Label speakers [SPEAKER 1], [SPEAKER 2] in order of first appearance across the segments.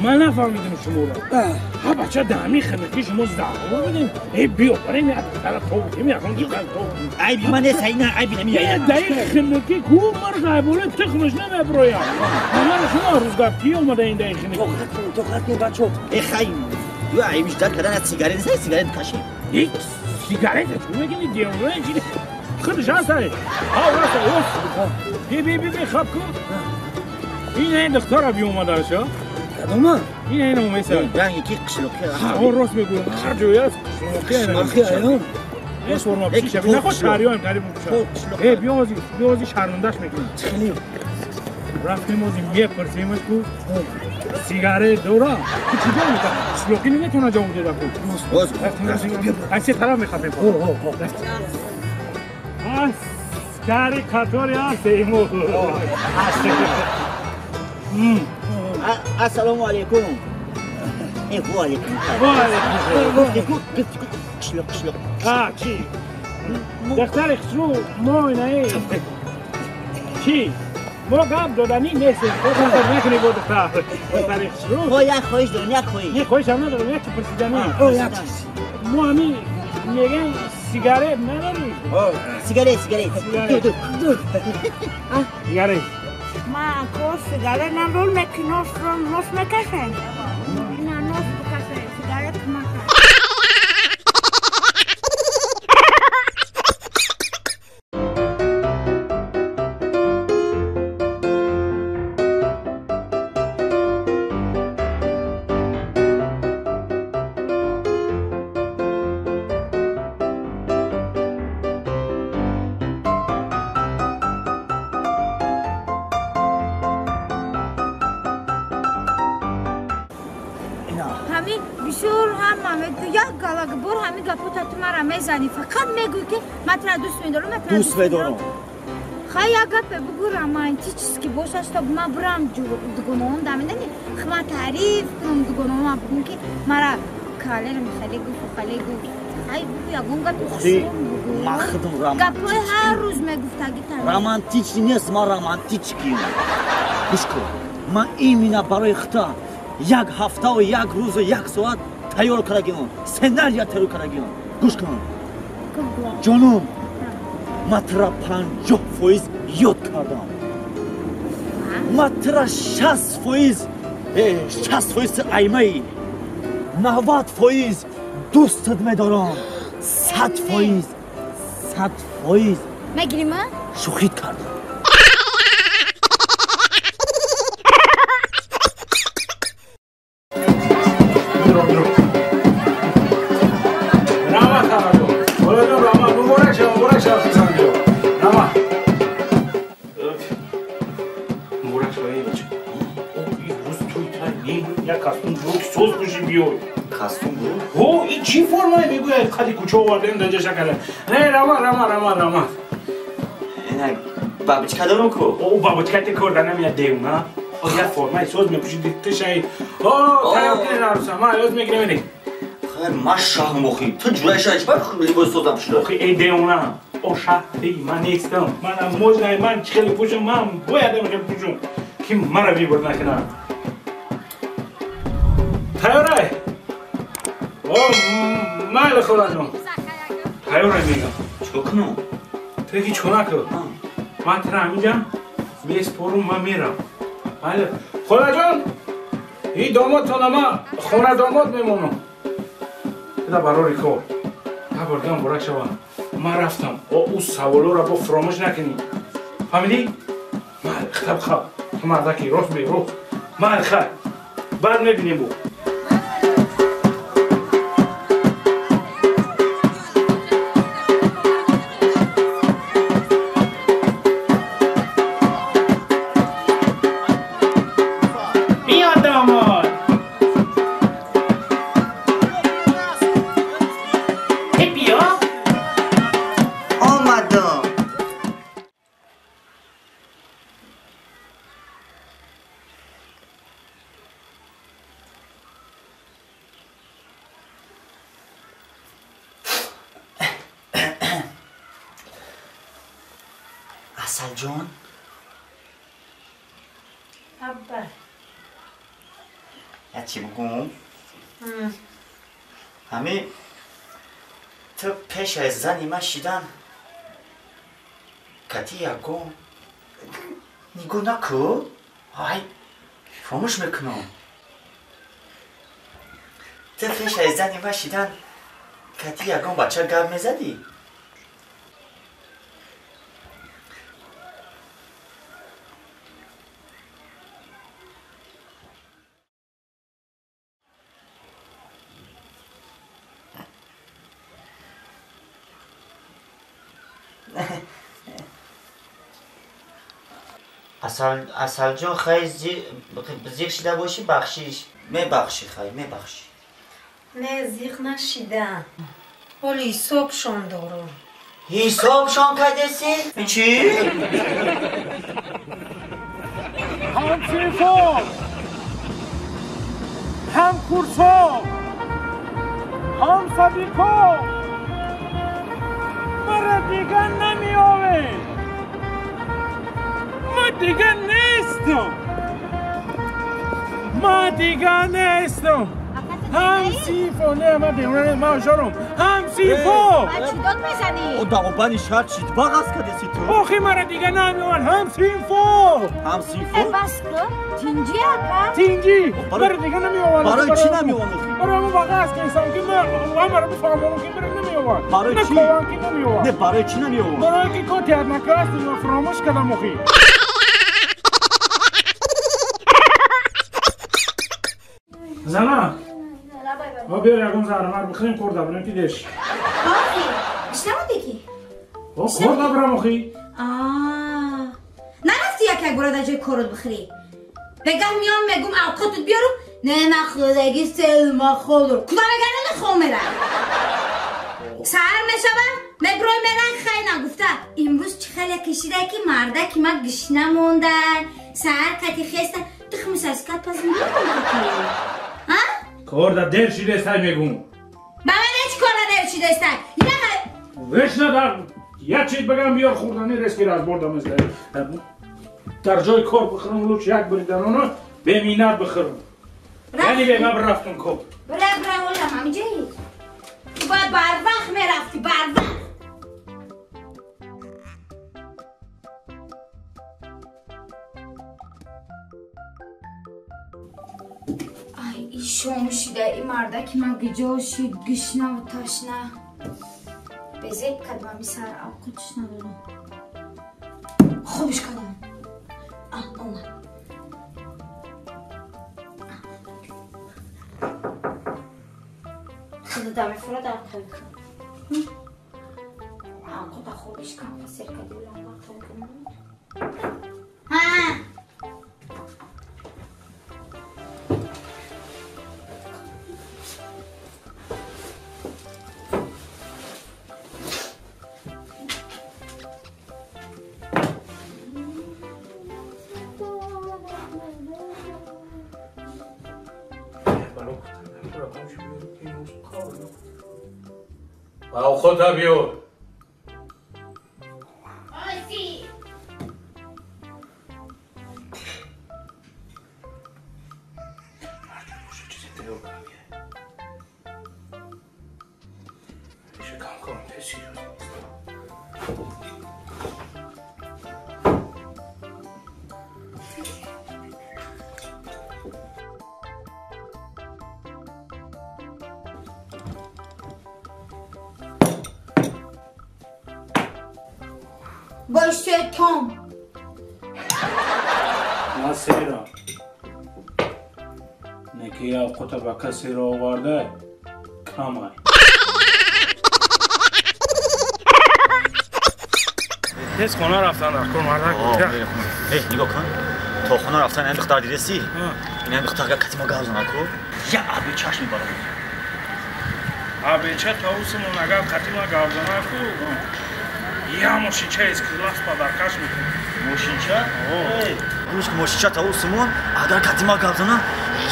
[SPEAKER 1] Ман нафаҳмидам шуморо. Ҳа бача даҳми хинаки шумо заҳво будем. Э биё барем як тараф то будем, ягон дигар то.
[SPEAKER 2] Айби ман нест, ина айби намеяд.
[SPEAKER 1] Даи хинаки ку мар ғайбола тухмаш намеброяд. Ҳамаро шумо рӯзгар ки омада ин даи хинаки?
[SPEAKER 2] Тоқат кун, тоқат кун бачо. Э хай, ю айбиш дар кардан аз сигарет нест, сигарет кашем.
[SPEAKER 1] Э сигарет чӣ мегини девона чӣ? Худаш ҳастай. Ҳа раста, ос. Би би би би хаб кун. Ин духтара биомадаша.
[SPEAKER 3] Кадома?
[SPEAKER 1] Ин ин омеса.
[SPEAKER 2] Ранги ки қишлоқи.
[SPEAKER 1] Ҳа, рост мегӯям. Ҳар ҷое аст қишлоқи.
[SPEAKER 3] Қишлоқи аён.
[SPEAKER 1] Э форма пӯшиша. Нахо шаҳриёем тари бупӯша. Э биёзи, биёзи шармандаш мекунем.
[SPEAKER 3] Хеле.
[SPEAKER 1] Рафтем ози мепурсемаш ку. Сигарет дора. Ку чӣ ҷавоб медиҳад? Қишлоқи наметавонад ҷавоб диҳад ку.
[SPEAKER 2] Боз.
[SPEAKER 1] Аз се тараф мехапем.
[SPEAKER 3] Ҳо, ҳо, ҳо.
[SPEAKER 1] Аскари қатори аст имо.
[SPEAKER 2] Ассалому алайкум. Э, ва алайкум.
[SPEAKER 1] Ва алайкум.
[SPEAKER 2] Қишлоқ, қишлоқ.
[SPEAKER 1] А, чӣ? Духтари хушрӯ, мо инаи. Чӣ? Мо гап доданӣ нестем. Худатон накунед бо духтар. Духтари хушрӯ.
[SPEAKER 2] Мо як хоҳиш дорем, як хоҳиш.
[SPEAKER 1] Не, хоҳиш ҳам надорем, як чӣ пурсиданӣ.
[SPEAKER 3] О, як чиз.
[SPEAKER 1] Мо ҳамин мегӯем сигарет надорем.
[SPEAKER 2] Сигарет, сигарет. Ду, ду.
[SPEAKER 1] Сигарет.
[SPEAKER 4] Ма ко сигарет на рол мекунос, нос мекашем. На нос бикашем, сигарет мака.
[SPEAKER 5] Ҳамин бисёр ҳама як галагбор ҳамин гапота ту мара мезанӣ. Фақат мегӯӣ ки ман тура дӯст медорам, ман тура
[SPEAKER 2] дӯст медорам.
[SPEAKER 5] Хай як гапе бугӯ романтически бошад, чтоб ман бурам дугонаам да медонӣ, ман таъриф кунам дугонаам, бугӯм ки мара калерам хеле гуфт, хеле гуфт. Хай бугӯ ягон гапи хушрӯм бугӯ.
[SPEAKER 2] Ман худам
[SPEAKER 5] гапҳои ҳар рӯз мегуфтагӣ та.
[SPEAKER 2] Романтичный нест, ман романтический. Гӯш кун, ман именно барои хута як ҳафтаву як рӯзу як соат тайёр кардагиам, сценария тайёр кардагиам. Гӯш кун ҷонум, ман тура 50% ёд кардам, ман тура 60%, 60% аймаи, 90% дӯстат медорам, 100%, 100%
[SPEAKER 5] мегирима?
[SPEAKER 2] Шӯхит кардам.
[SPEAKER 1] Ҳо, ин чӣ формае мегӯяд қади кӯча овардем даҷа шакала. Не, рама, рама, рама, рама.
[SPEAKER 2] Ина бабочка дорам ку.
[SPEAKER 1] О, бабочка ти кор намеяд девона. О, як формаи соз мепӯши тишаи. О, тайёр кунед арӯса, ман ёз мегирем эрем.
[SPEAKER 2] Хайр, ман шаҳм охи. Ту ҷурай шаҳ чӣ бар либос созам шуда?
[SPEAKER 1] Охи, эй девона. О, шаҳ, эй, ман нестам. Манам можно, ман чӣ хеле пӯшам, ман бояд хеле пӯшам. Ки мара вибор накунад. Тайёрай? О, майли холаҷон. Тайёрай мегам.
[SPEAKER 2] Чӣ кунам?
[SPEAKER 1] Ту ҳеҷ кор накун. Ман тура ҳаминҷа меспорум, ман мерам. Майли. Холаҷон, ин домодтона ман хона домод мемонам. Ида барори кор. Таборгам бурак шавам. Ман рафтам. О, ӯ саволоро бо фуромӯш накунӣ. Фаҳмидӣ? Майли, хаб хаб. Ту мардаки рост бе, рост. Майли, хай. Баъд мебинем бо.
[SPEAKER 2] Асалҷон?
[SPEAKER 4] Абба.
[SPEAKER 2] Я чӣ бигӯм? Ҳами ту пеш аз зани ман шидан кати ягон нигоҳ накӯ. Ай, фаромӯш мекунам. Ту пеш аз зани ман шидан кати ягон бача гап мезадӣ? Асалҷон, хай зиқ шида бошӣ, бахшиш. Мебахшӣ, хай, мебахшӣ.
[SPEAKER 3] Не, зиқ нашидам. Ҳоли ҳисобшон дорам.
[SPEAKER 2] Ҳисобшон кардеси? Чӣ?
[SPEAKER 1] Ҳамсинфо! Ҳамкурсо! Ҳамсадиқо! Мара дига намеовед! Ма дига нестам! Ма дига нестам! Ҳамсинфо! Не, ма беморам, ма ҳушёрам. Ҳамсинфо!
[SPEAKER 5] Чӣ дод мезанӣ?
[SPEAKER 2] О, даъобани шаҳр чӣ бағаз кардеси ту?
[SPEAKER 1] Охи мара дига намеованд! Ҳамсинфо!
[SPEAKER 2] Ҳамсинфо?
[SPEAKER 5] Бас кун. Тинҷӣ ака?
[SPEAKER 1] Тинҷӣ! Мара дига намеованд.
[SPEAKER 2] Барои чӣ намеованд?
[SPEAKER 1] Барои мо бағаз кардам, ки мара бифаҳмонам, ки мара намеованд.
[SPEAKER 2] Барои чӣ?
[SPEAKER 1] Наковам, ки намеованд.
[SPEAKER 2] Не, барои чӣ намеованд?
[SPEAKER 1] Барои ки коти одноклассник фаромӯш кардам охи. Зана, ма биёр ягон заҳрмар бихӯрем, кор дабирем ки деш.
[SPEAKER 5] Охи, гушна ки?
[SPEAKER 1] О, кор дабирам охи.
[SPEAKER 5] Нарафти як як бора дар ҷои корот бихӯрӣ? Бегаҳ меом мегум авқотут биёрум, не нахӯрдаги селма холдор. Куда мегарда нахом мера? Саҳар мешава, меброй мера, хай нагуфта. Имрӯз чӣ хеле кишида ки мардаки ма гишна монда. Саҳар кати хеста, тухми саскат паз мекунам.
[SPEAKER 1] Кор да дер шидестай мегум.
[SPEAKER 5] Ба ман ҳеҷ кор да дер шидестай.
[SPEAKER 1] Вешна дар як чиз багам биёр хӯрдани рески разбордам аст. Дар ҷои кор бихӯрам луч як бриданона беминат бихӯрам. Яъне бе ман рафтам кор.
[SPEAKER 5] Бира бира олам ҳамиҷаи. Ту бояд барвақт мерафтӣ, барвақт. Шом шида и мардаки ман гиҷо шид, гишнаву ташна. Безеб кардам, ами сар авқотш надорам. Хобиш кардам. Омад. Худо дамефурад авқот. Авқота хобиш кардам, сер кардам, вақт ҳа.
[SPEAKER 1] Авқота биёр.
[SPEAKER 5] باشه تام.
[SPEAKER 1] من سیرم. نکی авқота ба касеро оварда камай. Тез хона рафтан дар кор мардак.
[SPEAKER 2] Эй, нигоҳ кун. То хона рафтан ин духтар дидеси? Ин духтар агар кати мо гап зана ку, я абечаш мебарад.
[SPEAKER 1] Абеча таусимон агар кати ма гап зана ку, я мошинча из класс подаркаш мекунам.
[SPEAKER 2] Мошинча? Гӯш ки мошинча таусимон агар кати ма гап зана,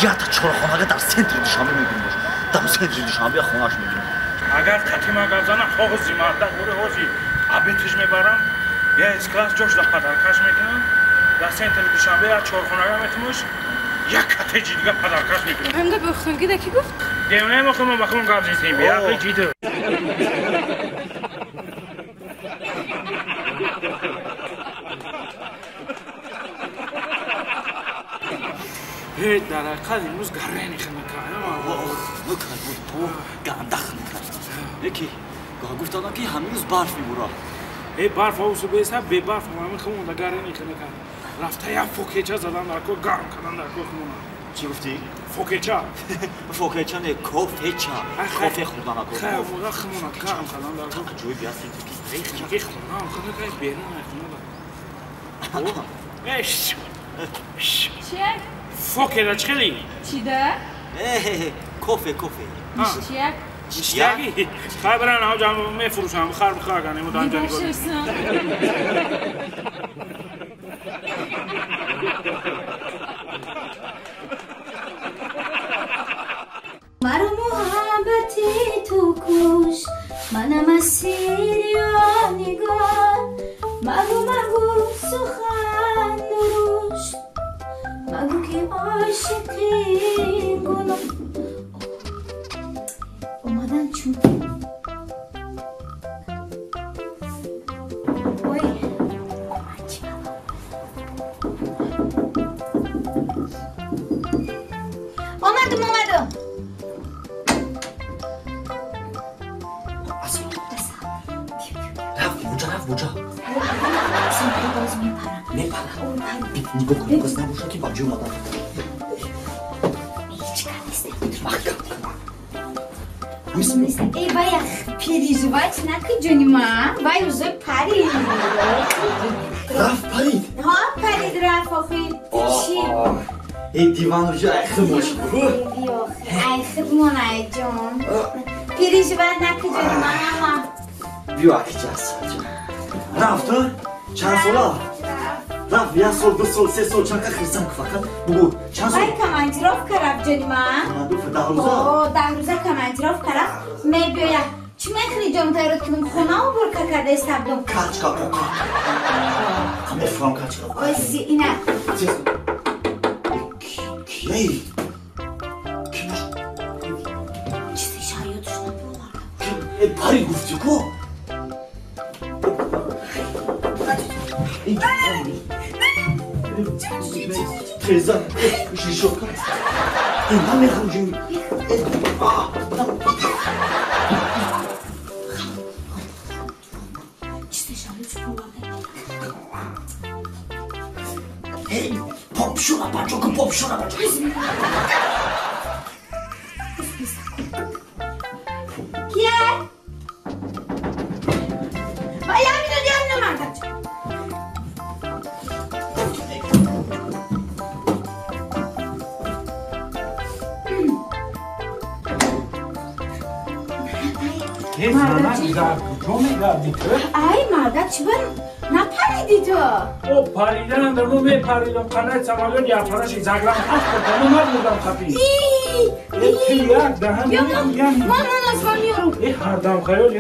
[SPEAKER 2] я та чорхонага дар центри Душанбе мегирем. Дар центри Душанбе хонаш мегирем.
[SPEAKER 1] Агар кати ма гап зана, ҳози мардак бори ҳози абетиш мебарам, я из класс ҷош да подаркаш мекунам. Дар центри Душанбе я чорхонага метимуш, Як коттеҷи дига падаркаш мекунам.
[SPEAKER 6] Ҳамда бохтонги да ки гуфт?
[SPEAKER 1] Девонаи мо худмон ба худмон гап зистем. Беақли чӣ ту? Дар ҳақиқат имрӯз гаррени хунукаем.
[SPEAKER 2] Ганда хунука. Яки гуфтанам ки ҳамин рӯз барф мебурад.
[SPEAKER 1] Барф авсу беса, бебарф ҳамин хумонда гаррени хунука. Рафта як фокеча задан дар кор, гарм кардан дар кор хумона.
[SPEAKER 2] Чӣ гуфтӣ?
[SPEAKER 1] Фокеча.
[SPEAKER 2] Фокеча не, кофеча. Кофе хӯрдан дар кор.
[SPEAKER 1] Хай, омода хумона гарм кардан дар кор.
[SPEAKER 2] Ҷои биаст
[SPEAKER 1] ки хона хунука берун хона. Эш.
[SPEAKER 6] Чия?
[SPEAKER 1] Фокера чӣ хели?
[SPEAKER 6] Чӣ да?
[SPEAKER 2] Кофе, кофе.
[SPEAKER 6] Ништяк.
[SPEAKER 1] Ништяки? Хай баран ҳаҷа мефурӯшам, бихар бихар ганему данҷани.
[SPEAKER 5] Маро муҳаббати ту куш, манам асири он нигоҳ. Магу, магу сухан дурушт, магу ки ошиқи гуноҳ. Омадан чун ой, чӣ бало. Омадум, омадум.
[SPEAKER 2] Рафт буҷа, рафт буҷа.
[SPEAKER 5] Боз мепарам.
[SPEAKER 2] Мепарам. Нигоҳ кун, кас набошад ки ба ҷой омадан.
[SPEAKER 5] Ҳеҷ кас нест.
[SPEAKER 2] Маҳкам.
[SPEAKER 5] Эй, вай, переживать накун, ҷони ман. Вай уже парид.
[SPEAKER 2] Рафт парид?
[SPEAKER 5] Ҳа, парид рафт охи. Чӣ?
[SPEAKER 2] Эй, диван уже ай худмон шуд.
[SPEAKER 5] Ай худмон, ай ҷон. Переживать накун, ҷони ман, ама.
[SPEAKER 2] Биё, акиҷа, ҷон. Рафт, а? Чанд сола? Рафт, як сол, ду сол, се сол, чанд ка хирсан фақат бугу. Чанд сол?
[SPEAKER 5] Вай командировка рафт, ҷони ман.
[SPEAKER 2] Командировка 10 рӯза?
[SPEAKER 5] О, 10 рӯза командировка рафт. Мебиёяд. Чӣ мехӯри, ҷон, тайёр кунам? Хона уборка карда истабдум.
[SPEAKER 2] Качка кока. Мефурам качка кока.
[SPEAKER 5] Ой, ина.
[SPEAKER 2] Кияй? Ки бош?
[SPEAKER 5] Чизе шаёдш набиоварда.
[SPEAKER 2] Пари гуфтӣ ку? Треза, шишока. Ман мехӯрам ҷин.
[SPEAKER 5] Чизе шаёдш набиоварда.
[SPEAKER 2] Попшура бачоку, попшура бачоку.
[SPEAKER 5] Кия? Вай, ямина, ямина, мардак.
[SPEAKER 1] Куҷо мегардӣ ту?
[SPEAKER 5] Ай, мардак, чӣ ба напариди ту?
[SPEAKER 1] О, паридан мо мепаридам, қанаи самолёт япараши заграм паспортамо набурдам хапи. Як даҳан.
[SPEAKER 5] Ман назва меёрам.
[SPEAKER 1] Э, ҳардам хаёл.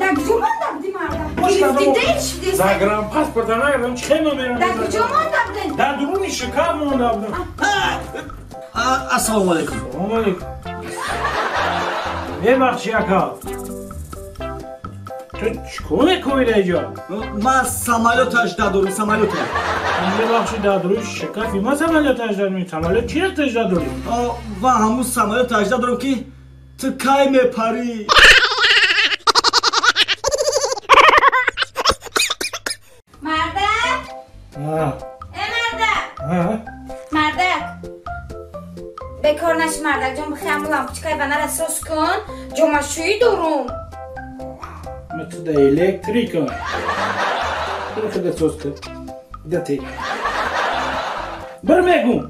[SPEAKER 5] Дар куҷо монда будӣ, мардак? Гирифтидеш?
[SPEAKER 1] Заграм паспорта наёрам, чӣ хел мерам?
[SPEAKER 5] Дар куҷо монда будед?
[SPEAKER 1] Дар дуруни шикам монда будам.
[SPEAKER 2] Ассалому алайкум.
[SPEAKER 1] Ассалому алайкум. Мебахши, ака. Ту чӣ кор мекунӣ дар инҷо?
[SPEAKER 2] Ман самолёт ажда дорам, самолёт.
[SPEAKER 1] Мебахши, дар дуруни шикафи ма самолёт ажда дорӣ? Самолёт чӣ рафт ажда дорӣ?
[SPEAKER 2] Ман ҳамун самолёт ажда дорам ки ту кай мепарӣ.
[SPEAKER 5] Мардак? Э, мардак? Мардак? Бекор наши, мардак ҷон, бихе ҳамун лампочкаи ванара соз кун, ҷомашӯӣ дорум.
[SPEAKER 1] Туда электрика. Худа соз кун. Дате. Бір мегум.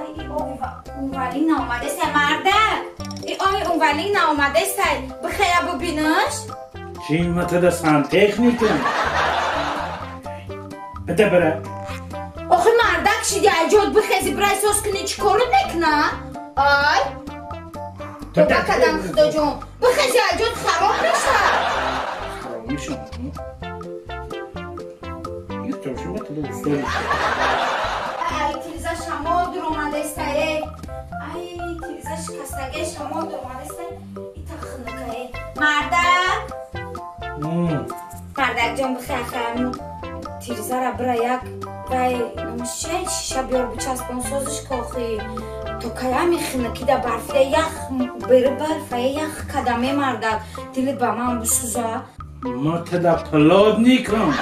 [SPEAKER 5] Ай, оби унвалин наомадесай, мардак. Оби унвалин наомадесай. Бихея бубинаш.
[SPEAKER 1] Чӣ ма туда сантехника? Бита бира.
[SPEAKER 5] Охи, мардак шиди, айҷод бихези, бирай соз кунӣ, чӣ корот мекуна? Ай, тоба кадам, худоҷон, бихези, айҷод хароб мешавад.
[SPEAKER 1] Хароб мешавад? гирифта бошам, ман туда устод бошам.
[SPEAKER 5] Ай, тиреза шамол дуромадаистае. Ай, тиреза шикастагӣ шамол дуромадаистае. Ита хунукае. Мардак! Мардак ҷон, бихай тирезара бира як вай намушчай шиша биёр бичаспон созиш кохи. То каями хунукида барфида ях бери барфае ях кадаме мардак. Дилит ба ман бисӯза.
[SPEAKER 1] Ма тада плотникам.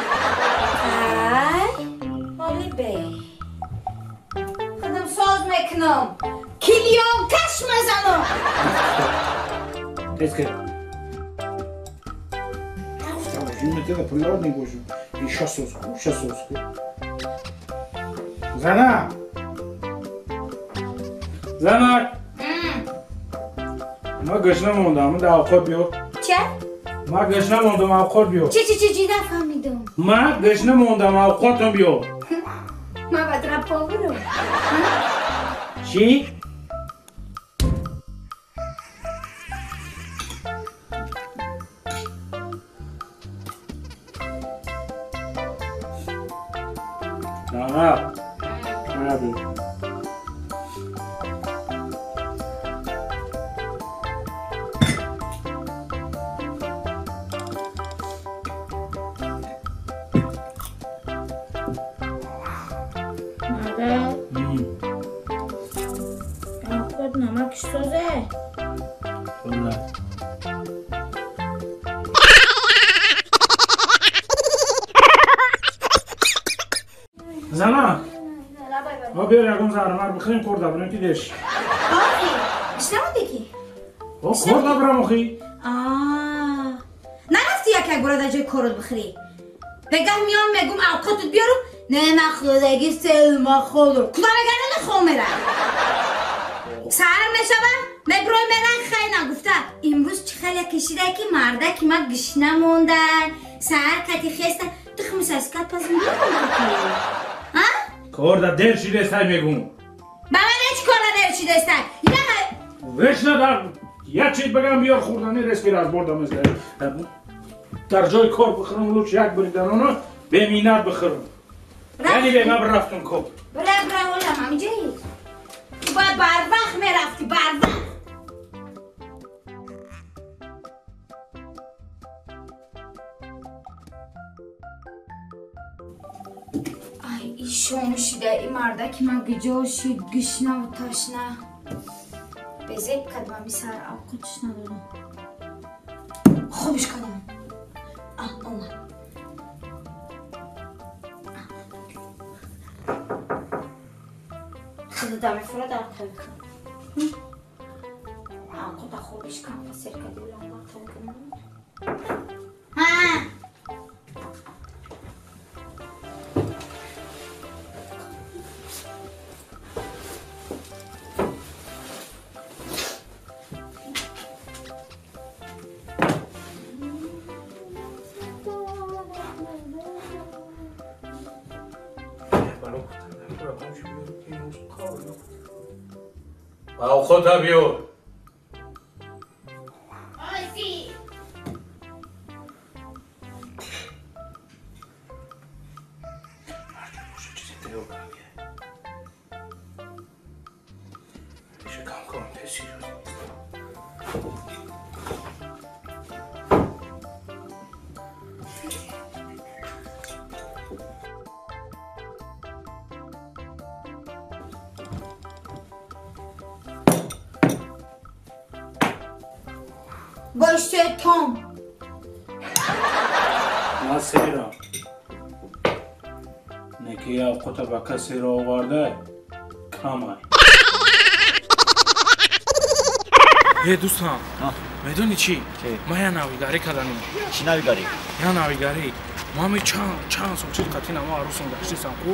[SPEAKER 5] Ай, ҳоли бе. Худам соз мекунам. Килион каш мезанам.
[SPEAKER 1] Тез кар. Нагуфтам бошам, ма тада плотник бошам. Иша соз ку, иша соз ку. Занак! Занак! Ма гашна мондам, да овқот биё.
[SPEAKER 5] Ча?
[SPEAKER 1] Ма гашна мондам, овқот биё.
[SPEAKER 5] Чи чи чи чи нафаҳмидам.
[SPEAKER 1] Ма гашна мондам, овқотам биё.
[SPEAKER 5] Ма бадра поварам.
[SPEAKER 1] Чӣ? Занак, мана биё.
[SPEAKER 4] Намакш созе?
[SPEAKER 1] Зана, ма биёр ягон заҳрмар бихӯрем, кор дабирем ки деш.
[SPEAKER 5] Охи, гишнамонде ки?
[SPEAKER 1] О, кор дабирам охи.
[SPEAKER 5] Нарафти як як бора дар ҷои корот бихӯрӣ? Бегаҳ меом мегум авқотут биёрум, не ма хӯрдаги сел ма холдор. Куда мегарани хом мера? Саҳар мешава, мебирой мерай хай нагуфта. Имрӯз чӣ хеле кишида ки мардаки ма гишна мондай. Саҳар кати хеста, тухми саскат паз мебирам. А?
[SPEAKER 1] Кор да дер шидестай мегум.
[SPEAKER 5] Ба ман ҳеҷ кор да дер шидестай.
[SPEAKER 1] Вешна дар як чиз багам биёр хӯрдани резки разборда мезгари. Дар ҷои кор бихӯрам лучше як бриданона беминат бихӯрам. Яъне бе ман рафтам кор.
[SPEAKER 5] Бира бира олам ҳамиҷаи. Ту бояд барвақт мерафтӣ, барвақт. Ай, и шом шида, и мардаки ман гиҷо шид, гишнаву ташна. Безеб кардам, ами сар авқотиш надодам. Хобиш кардам. А, омад. Худо мефура дар тавик. Авқота хобиш кардам, сер кардам, тавик. Ҳа!
[SPEAKER 1] Авқота биё.
[SPEAKER 5] Ози. Бошетон.
[SPEAKER 1] Ман серам. Неки авқота ба касеро оварда камай. Е, дӯстам, медони чӣ? Ман я навигарӣ карданем.
[SPEAKER 2] Чӣ навигарӣ?
[SPEAKER 1] Я навигарӣ. Ма ами чанд сол чиз қатъи нама арӯсам гаштисам ку.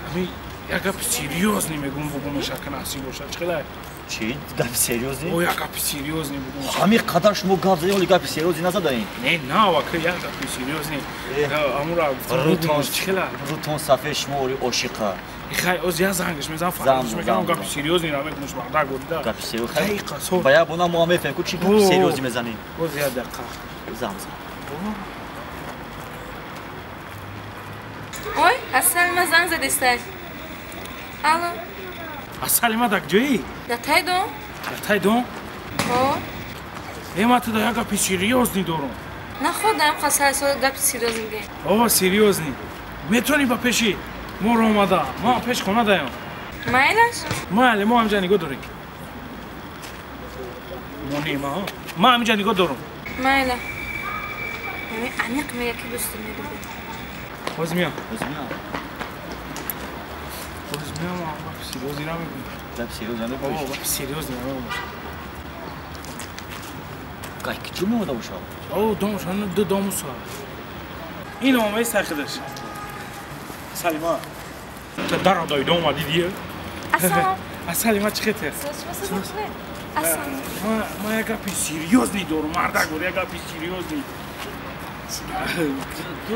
[SPEAKER 1] Ами як гапи серьёзный мегум бугум мешака насиб бошад. Чӣ хелай?
[SPEAKER 2] Чӣ? Гапи серьёзный?
[SPEAKER 1] О, як гапи серьёзный бугум.
[SPEAKER 2] Ҳамин қадар шумо гап задем, оли гапи серьёзный назадаем?
[SPEAKER 1] Не, на, вака як гапи серьёзный. Амура чӣ хелай?
[SPEAKER 2] Рӯтон сафед, шумо ори ошиқа.
[SPEAKER 1] Хай, оз я зангиш мезанам, фаромӯш мекунам, гапи серьёзный ра мекунам, мардак гуфта.
[SPEAKER 2] Гапи серьёзный. Хай, ба як бона мо мефаҳмем, ку чӣ гапи серьёзный мезанем.
[SPEAKER 1] Оз як дақиқа.
[SPEAKER 2] Зам зам.
[SPEAKER 6] Ой, Асалима занг задистай. Алло.
[SPEAKER 1] Асалима дар куҷоӣ?
[SPEAKER 6] Дар тай дом.
[SPEAKER 1] Дар тай дом?
[SPEAKER 6] Ҳо.
[SPEAKER 1] Э, ман ту да як гапи серьёзный дорам.
[SPEAKER 6] Находам қасар гапи серьёзный бигӯем.
[SPEAKER 1] О, серьёзный. Метавонӣ ба пеши моро омада? Ма пеш хона даям.
[SPEAKER 6] Майлаш?
[SPEAKER 1] Майли, мо ҳамҷа нигоҳ дорем. Мо не, ма. Ма ҳамҷа нигоҳ дорам.
[SPEAKER 6] Майла. Яъне аниқ мега ки дӯст медорам.
[SPEAKER 1] Боз миям. Боз миям. Боз миям, гапи серьёзный намегӯям.
[SPEAKER 2] Гапи серьёзный намегӯям.
[SPEAKER 1] О, гапи серьёзный намегӯям.
[SPEAKER 2] Гай кичу меомада бошад?
[SPEAKER 1] О, домшон ду домуса. Ин омаи сархидаш. Салима. Та дар адай дома дидӣ?
[SPEAKER 6] Ассалом.
[SPEAKER 1] Асалима чӣ хетер?
[SPEAKER 6] Ассалом.
[SPEAKER 1] Ма як гапи серьёзный дорам, мардак бор, як гапи серьёзный.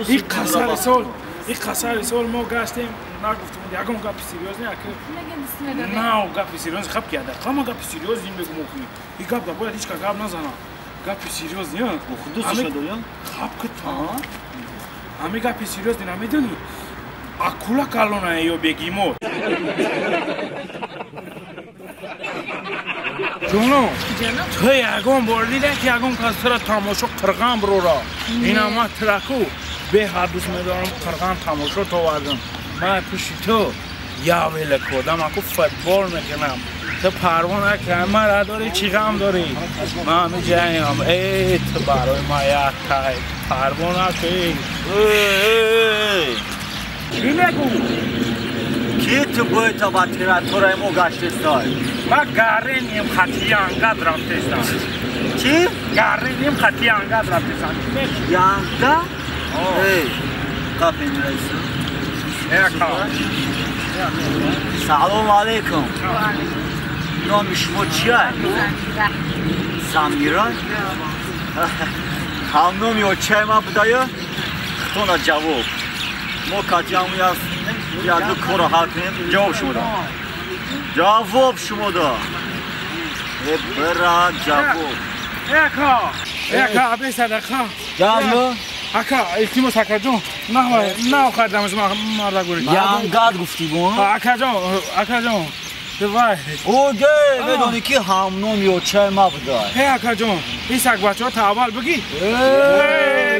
[SPEAKER 1] Ин қасари сол, ин қасари сол мо гаштем, нагуфтем, ягон гапи серьёзный, аки. На, гапи серьёзный хаб киада. Ҳама гапи серьёзный мегум охи. Ин гап да бояд ҳеч ка гап назана. Гапи серьёзный, а?
[SPEAKER 2] Дӯсташ дорӣ?
[SPEAKER 1] Хаб ки та. Ҳами гапи серьёзный намедонӣ? Акула калона ё бегемот. Ҷоно, ту ягон бор дида ки ягон кас тура тамошо қирған бирора? Ина ман тураку беҳад дӯст медорам, қирған тамошо товардам. Ман пиши ту явеле кодам, аку футбол мекунам. Ту парво накард, мара дорӣ чӣ ғам дорӣ? Ман меҷаям, э, ту барои ман як тай, парво накӣ. Чӣ мегӯ?
[SPEAKER 2] Ки ту боита ба территорияи мо гаштестай?
[SPEAKER 1] Ма гареним хати янгад рафтестам.
[SPEAKER 2] Чӣ?
[SPEAKER 1] Гареним хати янгад рафтестам. Чӣ мегӯ?
[SPEAKER 2] Янга? Эй, қапин раису.
[SPEAKER 1] Ака.
[SPEAKER 2] Салом алейкум. Номи шумо чия? Замира. Ҳамноми очаи ман будая? Хитона ҷавоб. Мо катиаму яду корро ҳал кунем. Ҷавоб шумо да. Ҷавоб шумо да. Э, бира ҷавоб.
[SPEAKER 1] Ака, ака, бесадақа.
[SPEAKER 2] Ҷавоб?
[SPEAKER 1] Ака, илтимос акаҷон, нахардамаш мардак бурид.
[SPEAKER 2] Янгад гуфтӣ бо?
[SPEAKER 1] Акаҷон, акаҷон. Вай.
[SPEAKER 2] Оге, медонӣ ки ҳамноми очаи ма буда.
[SPEAKER 1] Э, акаҷон, ин сагбачаҳо та аввал бигӣ.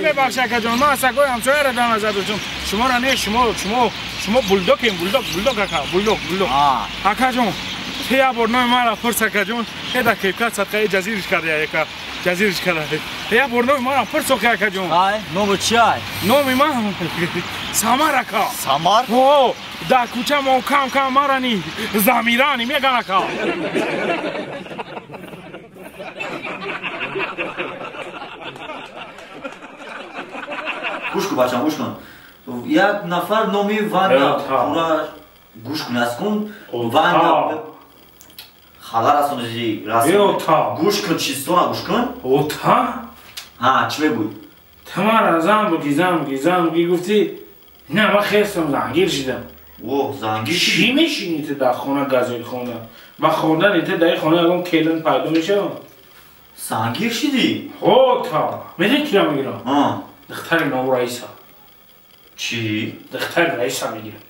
[SPEAKER 1] Мебахши акаҷон, ман сагои ҳамсояро дар назар доштам. Шуморо не, шумо булдокем, булдок, булдок ака, булдок, булдок. Акаҷон, ту як бор номи маро пурс акаҷон, э дар кепка садқаи ҷазириш карда яка, ҷазириш карда. Як бор номи маро пурс охи акаҷон.
[SPEAKER 2] Ай, номи чиай?
[SPEAKER 1] Номи ман Самар ака.
[SPEAKER 2] Самар?
[SPEAKER 1] О, дар кӯча мо кам кам марани Замирани меган ака.
[SPEAKER 2] Гӯш кун бачам, гӯш кун. Як нафар номи Ваня пура гӯш кун, аз кун Ваня хала расониди, расони. Гӯш кун, чистона гӯш кун.
[SPEAKER 1] Ота?
[SPEAKER 2] Ҳа, чӣ мегӯй?
[SPEAKER 1] Ту мара зан буди, зан буди, зан буди гуфтӣ. Не, ман хестам, зангир шидам.
[SPEAKER 2] О, зангир шидӣ?
[SPEAKER 1] Чӣ мешинӣ ту дар хона газет хонда? Ба хондани ту дар хона ягон келин пайдо мешавад?
[SPEAKER 2] Зангир шидӣ?
[SPEAKER 1] Ота, медонӣ кира мегирам? Духтари новораиса.
[SPEAKER 2] Чӣ?
[SPEAKER 1] Духтари раиса мегирам.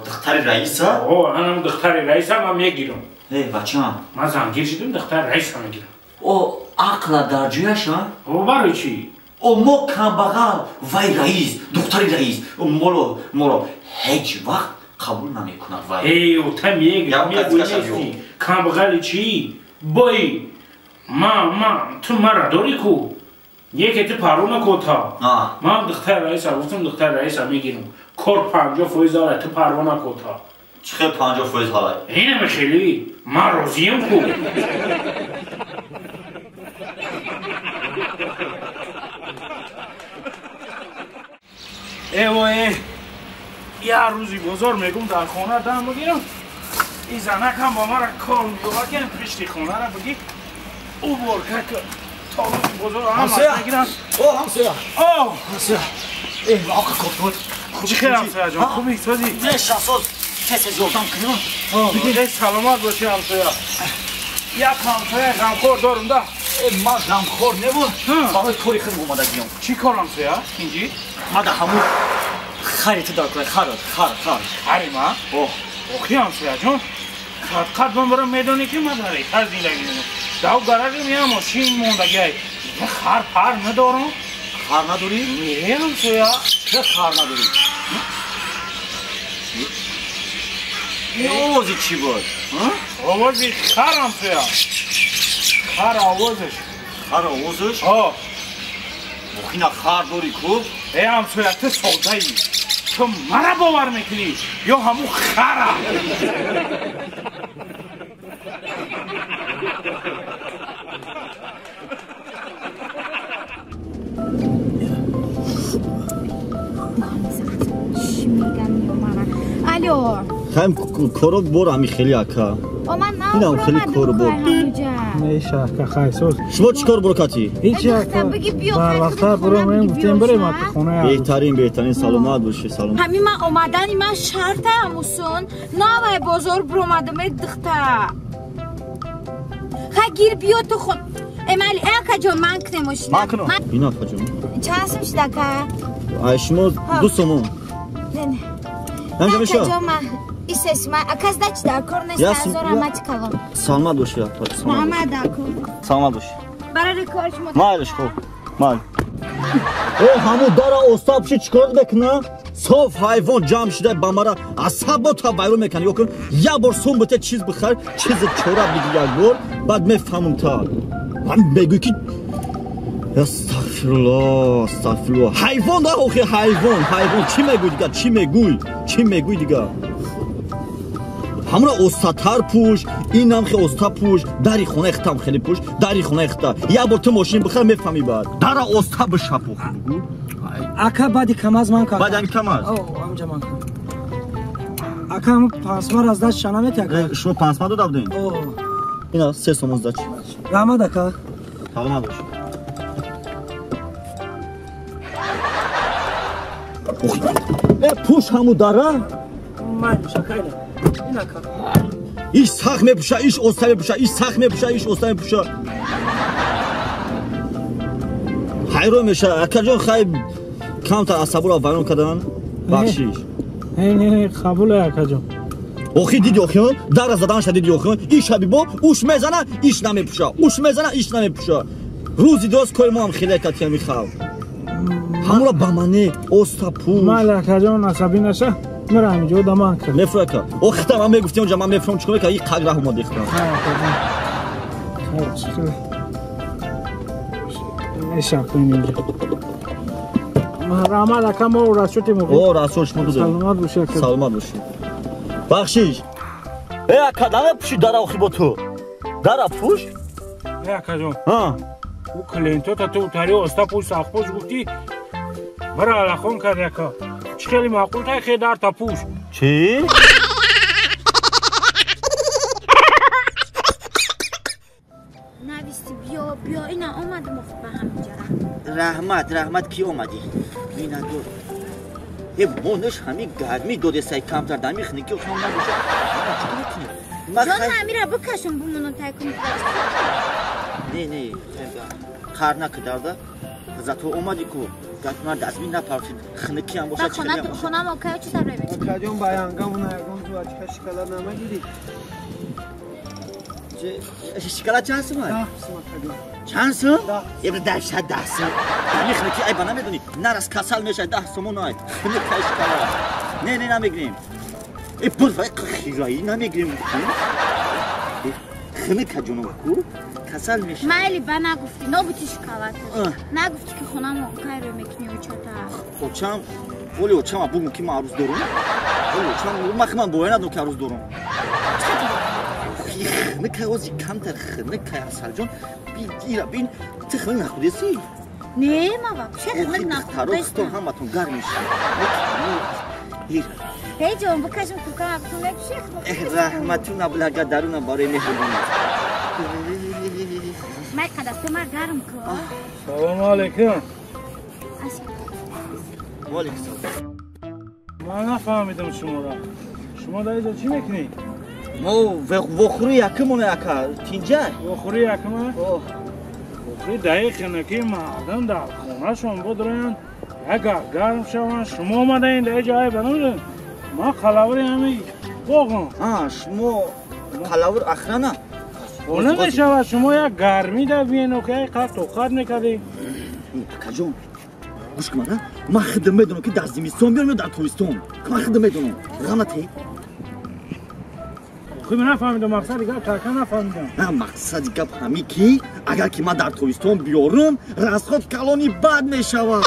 [SPEAKER 2] Духтари раиса?
[SPEAKER 1] О, анам духтари раиса ман мегирам.
[SPEAKER 2] Эй, бачам.
[SPEAKER 1] Ман зангир шидам, духтари раиса мегирам.
[SPEAKER 2] О, ақла дар ҷояш, а?
[SPEAKER 1] О, барои чӣ?
[SPEAKER 2] О, мо камбағал, вай раис, духтари раис. Моро ҳеҷ вақт қабул намекунад вай.
[SPEAKER 1] Эй, ота мегӯй, камбағали чӣ? Бой, ма, ту мара дорӣ ку? Яке ту парво накота. Ман духтари раиса гуфтам, духтари раиса мегирам. Кор 50% дорад, ту парво накота.
[SPEAKER 2] Чӣ хел 50% ҳалай?
[SPEAKER 1] Инаме хеле, ман розиям ку. Э, вой, як рӯзи бозор мегум дар хона дам бигирам. Ин занакам ба мара кор меёбад, ки пишти хонара бигӣ. Ӯ бор как то рӯзи бозор ҳама мегирам.
[SPEAKER 2] О, ҳамсоя.
[SPEAKER 1] О,
[SPEAKER 2] ҳамсоя. Э, оқа кор.
[SPEAKER 1] Чӣ хел ҳамсоя ҷон? Хубӣ, созӣ?
[SPEAKER 2] Не, шахсоз. Тез ёрдам кунам.
[SPEAKER 1] Э, саломат бошӣ ҳамсоя. Як ҳамсояи ғамхор дорум да.
[SPEAKER 2] Ман ғамхор небуд. Барои кори худ омадагиём.
[SPEAKER 1] Чӣ кор ҳамсоя? Инҷи?
[SPEAKER 2] Ман дар ҳамун Хари ту дар кор хар хар хар.
[SPEAKER 1] Хари ма?
[SPEAKER 2] Оҳ.
[SPEAKER 1] Охи ҳамсоя ҷон. Фақат ман барам медонӣ ки ман дар итар зиндагӣ мекунам. Дав гаражи меам мошин мондагиай. Хар пар надорам.
[SPEAKER 2] Хар надорӣ?
[SPEAKER 1] Не ҳамсоя.
[SPEAKER 2] Чӣ хар надорӣ? Ин овози чӣ буд?
[SPEAKER 1] Овози хар ҳамсоя. Хар овозаш.
[SPEAKER 2] Хар овозаш?
[SPEAKER 1] Ҳо.
[SPEAKER 2] Охина хар дорӣ ку?
[SPEAKER 1] Э ҳамсоя ту содаӣ. Ту мара бовар мекунӣ ё ҳамун хара?
[SPEAKER 5] Алло.
[SPEAKER 2] Хайм коро бор ами хели ака. Инам хели коро бор.
[SPEAKER 1] Меша ака хай соз.
[SPEAKER 2] Шумо чӣ кор бор кати?
[SPEAKER 1] Ҳеҷ ака. Бар вақта буро мем гуфтем барем ака хона.
[SPEAKER 2] Беҳтарин беҳтарин саломат бошӣ салом.
[SPEAKER 5] Ҳамин ман омадани ман шарта мусон. Навай бозор буромадам э духта. Хай гир биё ту хон. Эмали ака ҷон ман кунем мошина.
[SPEAKER 2] Ман кунам. Ин ака ҷон.
[SPEAKER 5] Чанд сум шуд ака?
[SPEAKER 2] Ай шумо 2 сомон.
[SPEAKER 5] Не не.
[SPEAKER 2] Анҷа меша?
[SPEAKER 5] Исесма, аказ дачи дар кор нест, азора мати калон.
[SPEAKER 2] Саломат бошӣ, апа.
[SPEAKER 5] Муҳаммад дар кор.
[SPEAKER 2] Саломат бошӣ.
[SPEAKER 5] Барои кор шумо.
[SPEAKER 2] Майлиш хуб. Майл. Э, ҳаму дара остап ши чикор мекуна? Соф ҳайвон ҷамъ шуда ба мара асабо та вайрон мекунад. Ё кун як бор сум бите чиз бихар, чизи чора биги як бор, баъд мефаҳмам та. Ман мегӯй ки Астағфируллоҳ, астағфируллоҳ. Ҳайвон да охи ҳайвон, ҳайвон чӣ мегӯй дига? Чӣ мегӯй? Чӣ мегӯй дига? Ҳамура остатар пӯш, инам хе оста пӯш, дари хонаи хитам хеле пӯш, дари хонаи хита. Як бор ту мошин бихар мефаҳмӣ баъд. Дара оста бишапо бигӯ.
[SPEAKER 7] Ака баъди камаз ман кардам.
[SPEAKER 2] Баъди ами камаз?
[SPEAKER 7] О, амҷа ман кардам. Ака ҳамун пансма раз даст шана мети ака?
[SPEAKER 2] Шумо пансма дода будем?
[SPEAKER 7] О.
[SPEAKER 2] Ина 3 сомон сдач.
[SPEAKER 7] Раҳмат ака.
[SPEAKER 2] Саломат бош. Э, пӯш ҳаму дара?
[SPEAKER 7] Ман шакайла. Ин ака.
[SPEAKER 2] Иш сахт мепӯша, иш оста мепӯша, иш сахт мепӯша, иш оста мепӯша. Ҳайрон меша. Акаҷон хай камтар асабуро вайрон кардан. Бахшиш.
[SPEAKER 1] Не, не, не, қабуле акаҷон.
[SPEAKER 2] Охи диди охи, дара заданша диди охи. Иш ҳабибо, уш мезана, иш намепӯша. Уш мезана, иш намепӯша. Рӯзи доз кори мо ҳам хеле катия михав. Ҳамура ба мане оста пӯш.
[SPEAKER 1] Майли акаҷон асабӣ наша. Мера ҳаминҷо да ман кар.
[SPEAKER 2] Мефура ка. Охита ман мегуфтем онҷа ман мефурам чикор мекунам? И қаг раҳ омад ихтам.
[SPEAKER 1] Раҳмат ака, мо расчёти мо.
[SPEAKER 2] О, расчёт шумо додем.
[SPEAKER 1] Саломат бошӣ ака.
[SPEAKER 2] Саломат бошӣ. Бахшиш. Э ака, намепӯши дара охи бо ту. Дара пӯш?
[SPEAKER 1] Э акаҷон.
[SPEAKER 2] Ҳа.
[SPEAKER 1] Ӯ клиентота ту тари оста пӯш сахтпӯш гуфтӣ. Бара алахон кард ака. Чӣ хеле маъқул тай хе дар та пӯш.
[SPEAKER 2] Чӣ?
[SPEAKER 5] Нависти биё, биё, ина омадам охи ба ҳаминҷа.
[SPEAKER 2] Раҳмат, раҳмат ки омадӣ. Миннатдор. Э, монаш ҳами гармӣ додесай камтар дами хунукӣ охи набоша. Чӣ мекунӣ?
[SPEAKER 5] Ҷон амира бикашам бумонам тай кунӣ.
[SPEAKER 2] Не, не, қар накарда. Зато омадӣ ку. Гапмар дастми напарфид. Хунукӣ ҳам бошад, чӣ хеле ҳам бошад.
[SPEAKER 5] Хонам окай чӣ тавр мекунӣ?
[SPEAKER 7] Акаҷон ба янгамона ягон жувачка шоколад намагирӣ?
[SPEAKER 2] Шоколад чанд сум?
[SPEAKER 7] 10 сум акаҷон.
[SPEAKER 2] Чанд сум? Еб даҳшат 10 сум. Дами хунукӣ ай ба намедонӣ. Нарас касал мешавад 10 сумон ай. Хунукай шоколад. Не, не намегирем. Э боз вай хираӣ намегирем. Хунука ҷоном ку. Касал мешавад.
[SPEAKER 5] Майли ба нагуфтӣ, нобути шоколад. Нагуфтӣ ки хонам окай рӯ мекунӣ очата.
[SPEAKER 2] Очам, оли очама бугум ки ман арӯз дорум. Оли очам, ман химан бовар надорам ки арӯз дорум. Хунукай ози камтар хунукай Асалҷон. Ира бин, ту хунук нахӯрдеси?
[SPEAKER 5] Не, ман вообще хунук нахӯрдестам.
[SPEAKER 2] Ҳаматон гарм мешавад. Ира.
[SPEAKER 5] Эй ҷон, бикашам куркам абтун мепӯши?
[SPEAKER 2] Раҳматуна блага дарунам барои меҳрубонӣ.
[SPEAKER 5] Май қадасте ма гарм ку.
[SPEAKER 1] Салому алейкум.
[SPEAKER 2] Ва алейкум салом.
[SPEAKER 1] Ман нафаҳмидам шуморо. Шумо дар инҷо чӣ мекунед?
[SPEAKER 2] Мо вохӯри якумона ака, тинҷай?
[SPEAKER 1] Вохӯри якума? Охи даи хинаки мардум дар хонашон будранд. Агар гарм шаванд, шумо омадаин дар ҷо айба намедонед. Ман қалаври ҳамин боғам.
[SPEAKER 2] Шумо қалавр охрана?
[SPEAKER 1] Намешавад, шумо як гармӣ да биен, охи як қадр тоқат мекардед.
[SPEAKER 2] Акаҷон, гӯш кун, ман худам медонам ки дар зимистон биёрам ё дар тобистон. Ман худам медонам. Ғам натӣ.
[SPEAKER 1] Хуб, нафаҳмидам мақсади гап, така нафаҳмидам.
[SPEAKER 2] На, мақсади гап ҳамин ки агар ки ман дар тобистон биёрам, расход калони бад мешавад.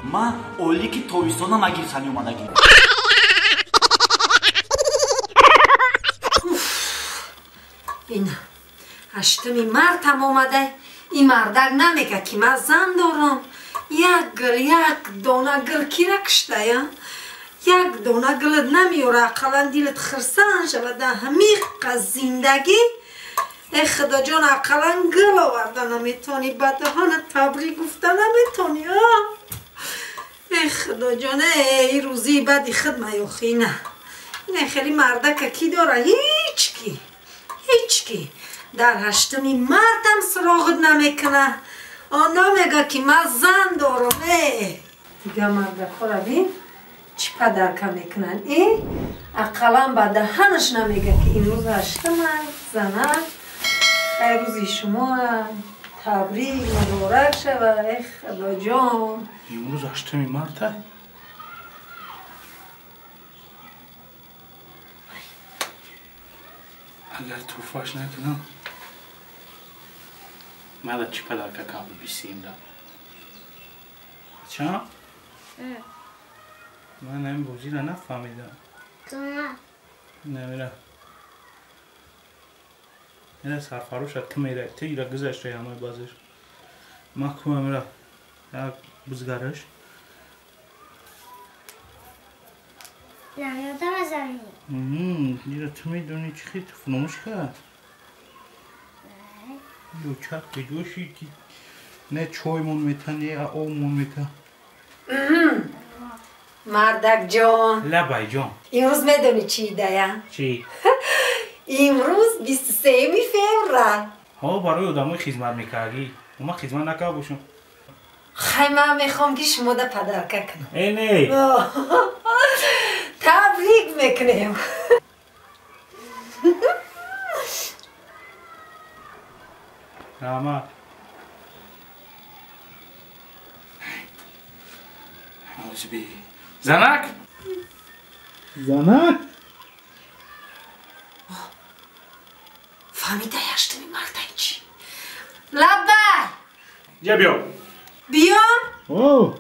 [SPEAKER 2] Ман олики тобистона магирсани омадагӣ.
[SPEAKER 3] Ин ҳаштуми мартам омадай. Ин мардак намега ки ман зан дорам. Як гул, як дона гул кира киштая? Як дона гулат намеёра, ақаллан дилат хирсан шавад дар ҳамиқа зиндагӣ. Э худоҷон, ақаллан гул оварда наметавонӣ, ба даҳонат табрик гуфта наметавонӣ. Э худоҷон, эй рӯзии бади худ маёхӣ на. Ин хеле мардака ки дора? Ҳеҷ ки, ҳеҷ ки. Дар ҳаштуми мартам суроғат намекуна. Он намега ки ман зан дорам. Э дига мардакҳоро бин чӣ падарка мекунанд. Э ақаллан ба даҳанаш намега ки имрӯз ҳаштумай, занак, ай рӯзи шумо, табрик, муборак шава. Э худоҷон,
[SPEAKER 1] имрӯз ҳаштуми марта? Агар туҳфаш накунам, мада чӣ падарка кардам бисем да. Ча? Ман ҳамин бозиро нафаҳмидам. Намера. Ира сарфароша ту мерай, ту ира гузаштаи ҳамаи базиш. Ман кумам ира як бузгараш. Ира ту медонӣ чӣ хел ту фуномӯш кард? Ё чак беҷоши ки не чоймон мета, не обмон мета.
[SPEAKER 3] Мардакҷон.
[SPEAKER 1] Лабайҷон.
[SPEAKER 3] Имрӯз медонӣ чӣ идая?
[SPEAKER 1] Чӣ?
[SPEAKER 3] Имрӯз 23 феврал.
[SPEAKER 1] Ҳо, барои одамои хизмат мекардӣ. Ман хизмат накарда бошам.
[SPEAKER 3] Хай, ман мехоҳам ки шумо да падарка кунам.
[SPEAKER 1] Э не.
[SPEAKER 3] Табрик мекунем.
[SPEAKER 1] Раҳмат. Озби. Занак? Занак?
[SPEAKER 3] Фаҳмида 8 марта чӣ? Лаббай!
[SPEAKER 1] Я биё.
[SPEAKER 3] Биём?
[SPEAKER 1] О!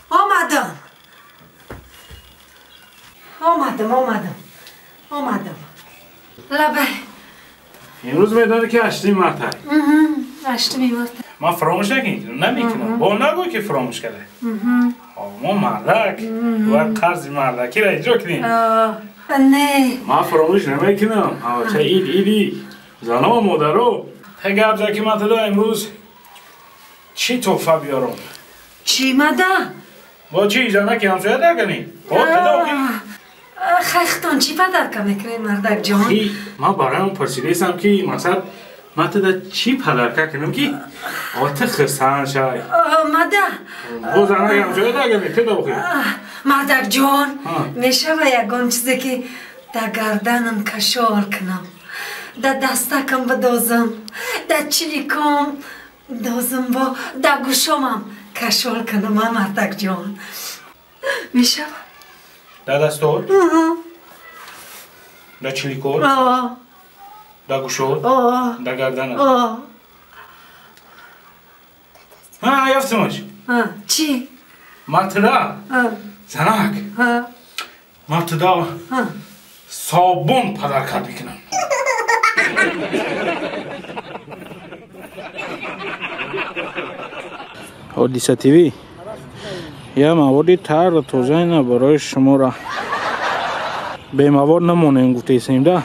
[SPEAKER 3] Омадам. Омадам, омадам. Омадам. Лаббай.
[SPEAKER 1] Имрӯз медонӣ ки 8 марта.
[SPEAKER 3] 8 марта.
[SPEAKER 1] Ман фаромӯш накунем, намекунам. Бо нагӯ ки фаромӯш карда. Мо мардак, бояд қарзи мардакиро иҷро кунем.
[SPEAKER 3] Не.
[SPEAKER 1] Ман фаромӯш намекунам. Ча ид иди. Зано модаро. Та гап зад ки ман туда имрӯз чӣ тӯҳфа биёрам?
[SPEAKER 3] Чӣ мада?
[SPEAKER 1] Бо чӣ занаки ҳамсоя дарканӣ?
[SPEAKER 3] Хайхтон чӣ падарка мекунед, мардак ҷон?
[SPEAKER 1] Ман бароям пурсидаистам ки мақсад ман туда чӣ падарка кунам ки ота хирсанд шавай.
[SPEAKER 3] Мада?
[SPEAKER 1] Бо занаки ҳамсоя дарканӣ, туда охи.
[SPEAKER 3] Мардак ҷон, мешава ягон чизе ки дар гарданам кашол кунам, дар дастакам бидозам, дар чиликом дозам, бо дар гӯшомам кашол кунам, а мардак ҷон. Мешава?
[SPEAKER 1] Дар дастот? Дар чиликот? Дар гӯшот? Дар гарданат? Ҳа, ёфтимаш.
[SPEAKER 3] Чӣ?
[SPEAKER 1] Ман туда занак, ман туда собун падаркат мекунам. Ҳодиса ТВ я маводи тару тозаина барои шуморо бемавод намонем гуфтаистем да.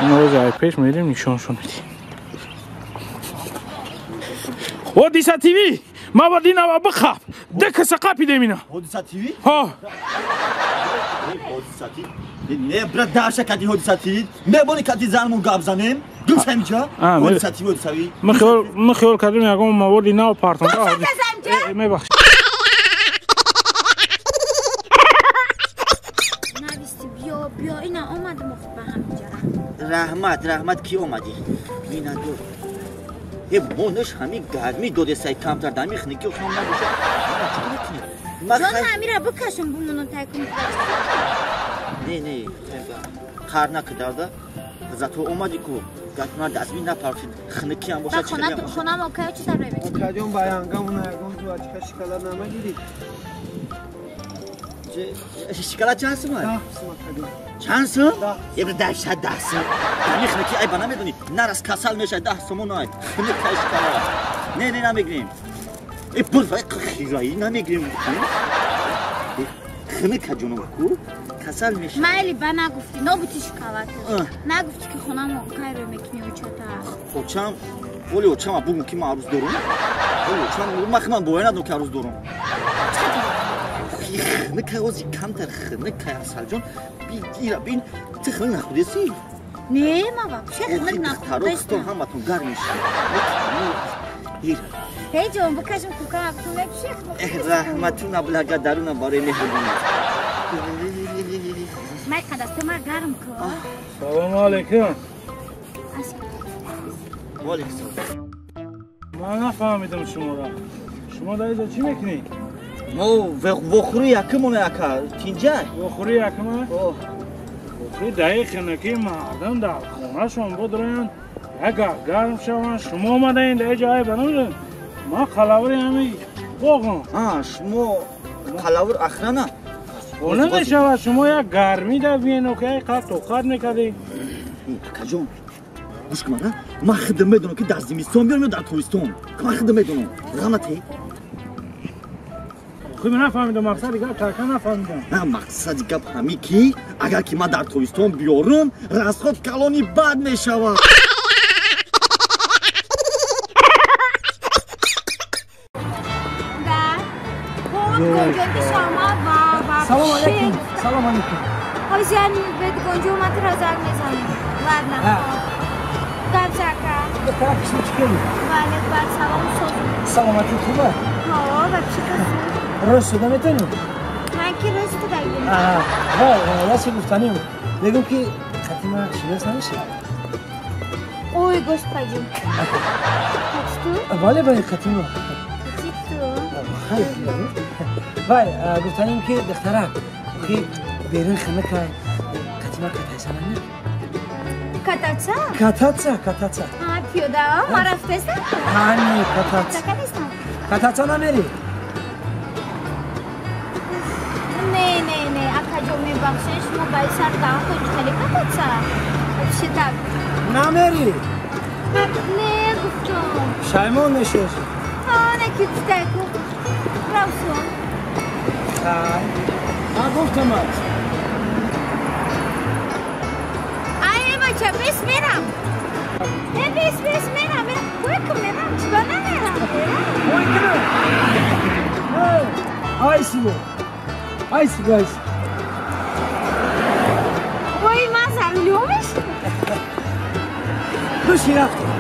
[SPEAKER 1] Инро ҷай пеш мерем нишоншон медиҳем. Ҳодиса ТВ маводи нава бихаб ду каса қапидем ина.
[SPEAKER 2] Ҳодиса ТВ?
[SPEAKER 1] Ҳо.
[SPEAKER 2] Ҳодиса ТВ? Не, брат, даша кади ҳодиса ТВ. Мебони кади занмон гап занем. Гӯш ҳамиҷа? Ҳодиса ТВ, ҳодиса ТВ.
[SPEAKER 1] Ман хиёл кардем ягон маводи нав партон. Мебахшед.
[SPEAKER 2] Раҳмат, раҳмат ки омадӣ. Миннатдор. Э, монаш ҳами гармӣ додесай камтар дами хунукӣ хам набошад.
[SPEAKER 5] Ҷон, ҳамира бикашам бумонам тай кунӣ.
[SPEAKER 2] Не, не, қар накарда. Зато омадӣ ку. Гатма дастми напарфид. Хунукӣ ҳам бошад.
[SPEAKER 5] Хонам окай чӣ дар мебинӣ?
[SPEAKER 7] Окаҷон ба янгамона ягон жувачка шоколад намагирӣ?
[SPEAKER 2] Шоколад чанд сум?
[SPEAKER 7] 10 сум окаҷон.
[SPEAKER 2] Чанд сум? Еб даҳшат 10 сум. Дами хунукӣ ай ба намедонӣ. Нарас касал мешавад 10 сумон ай. Хунукай шоколад. Не, не намегирем. Э, бур вай хираӣ намегирем. Хунука ҷоном ку касал мешавад.
[SPEAKER 5] Майли ба нагуфтӣ, нобути шоколад. Нагуфтӣ ки хонам окай рӯ мекунӣ очата.
[SPEAKER 2] Очам, оли очама бугум ки ман арӯз дорум. Оли очам, ман химан бовар надорам ки арӯз дорум. Хунукай ози камтар хунукай Асалҷон. Ира бин, ту хунук нахӯрдесӣ?
[SPEAKER 5] Не, ман вообще хунук нахӯрдестам.
[SPEAKER 2] Ҳаматон гарм мешавад. Ира.
[SPEAKER 5] Эй ҷон, бикашам кӯка ту мепӯши?
[SPEAKER 2] Раҳматуна блага даруна барои меҳрубонӣ.
[SPEAKER 5] Май қадасте ма гарм ку.
[SPEAKER 1] Салому алайкум.
[SPEAKER 2] Ва алайкум салом.
[SPEAKER 1] Ман нафаҳмидам шуморо. Шумо дар инҷо чӣ мекунед?
[SPEAKER 2] Мо вохӯри якумона ака, тинҷай.
[SPEAKER 1] Вохӯри якума? Вохӯри даи хунукӣ мардум дар хонашон будранд, як гарм шаванд. Шумо омадаин дар ҷо ай банамедонед. Ман қалаври ҳами боғам.
[SPEAKER 2] Шумо қалавр охрана?
[SPEAKER 1] Намешавад шумо як гармӣ дар биен охи ай қад тоқат мекардед.
[SPEAKER 2] Акаҷон, гӯш кун мана, ман худам медонам ки дар зимистон биёрам ё дар тобистон. Ман худам медонам. Ғамате?
[SPEAKER 1] Хуб нафаҳмидам мақсади гап, тарка нафаҳмидам.
[SPEAKER 2] На, мақсади гап ҳами ки агар ки ман дар тобистон биёрам, расход калони бад мешавад.
[SPEAKER 7] Салом алейкум. Салом алейкум.
[SPEAKER 5] Ҳозир бед гонҷо омад розак мезанем. Ладно. Гап зака.
[SPEAKER 7] Так, чӣ кунӣ?
[SPEAKER 5] Вале бад салом соз.
[SPEAKER 7] Саломатӣ хуба?
[SPEAKER 5] Ҳо, вообще хуб.
[SPEAKER 7] Рост шуда метавонӣ?
[SPEAKER 5] Ман ки рост дагим.
[SPEAKER 7] Аҳа, ва, гуфтанӣ. Мегӯм ки хатима шинос намешавӣ?
[SPEAKER 5] Ой, господи. Хати ту?
[SPEAKER 7] Бале, бале, хатима.
[SPEAKER 5] Хати ту?
[SPEAKER 7] Хайр. Вай, гуфтаним ки духтарак, охи берун хинакай, катима катайса не?
[SPEAKER 5] Кататься?
[SPEAKER 7] Кататься, кататься.
[SPEAKER 5] А, пиёда, ма рафтеса?
[SPEAKER 7] Ҳа, не, кататься.
[SPEAKER 5] Кататься?
[SPEAKER 7] Кататься намери?
[SPEAKER 5] Не, не, не, акаҷон мебахшед, шумо ба ин сар даҳан хоҳед хеле кататься? Вообще так.
[SPEAKER 7] Намери?
[SPEAKER 5] Не, гуфтам.
[SPEAKER 7] Шаймон мешош.
[SPEAKER 5] Ҳа, не ки гуфтайку. Равсон.
[SPEAKER 7] Хай. Ман гуфтамат.
[SPEAKER 5] Ай, бача, бес мерам. Э, бес, бес мерам. Ой, ки мерам, чиба намерам?
[SPEAKER 7] Ой, ки мерам. Ай, сибо. Ай, сибо, ай сибо.
[SPEAKER 5] Ой, ман за рулём мешинам.
[SPEAKER 7] Биши рафтем.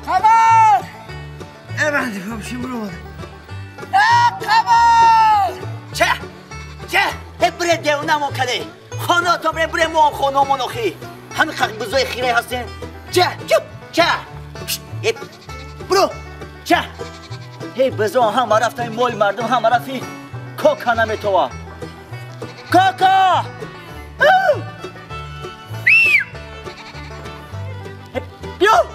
[SPEAKER 8] خبر ای بندی کمشیم رو خبر
[SPEAKER 2] چه چه بره دیونه ما کده خانه تا بره بره ما خانه ما نخی همین خیلی بزرگ خیره هستین چه چه چه برو چه هی بزا هم رفتن مال مردم هم رفتی کاکا نمیتوا کاکا بیا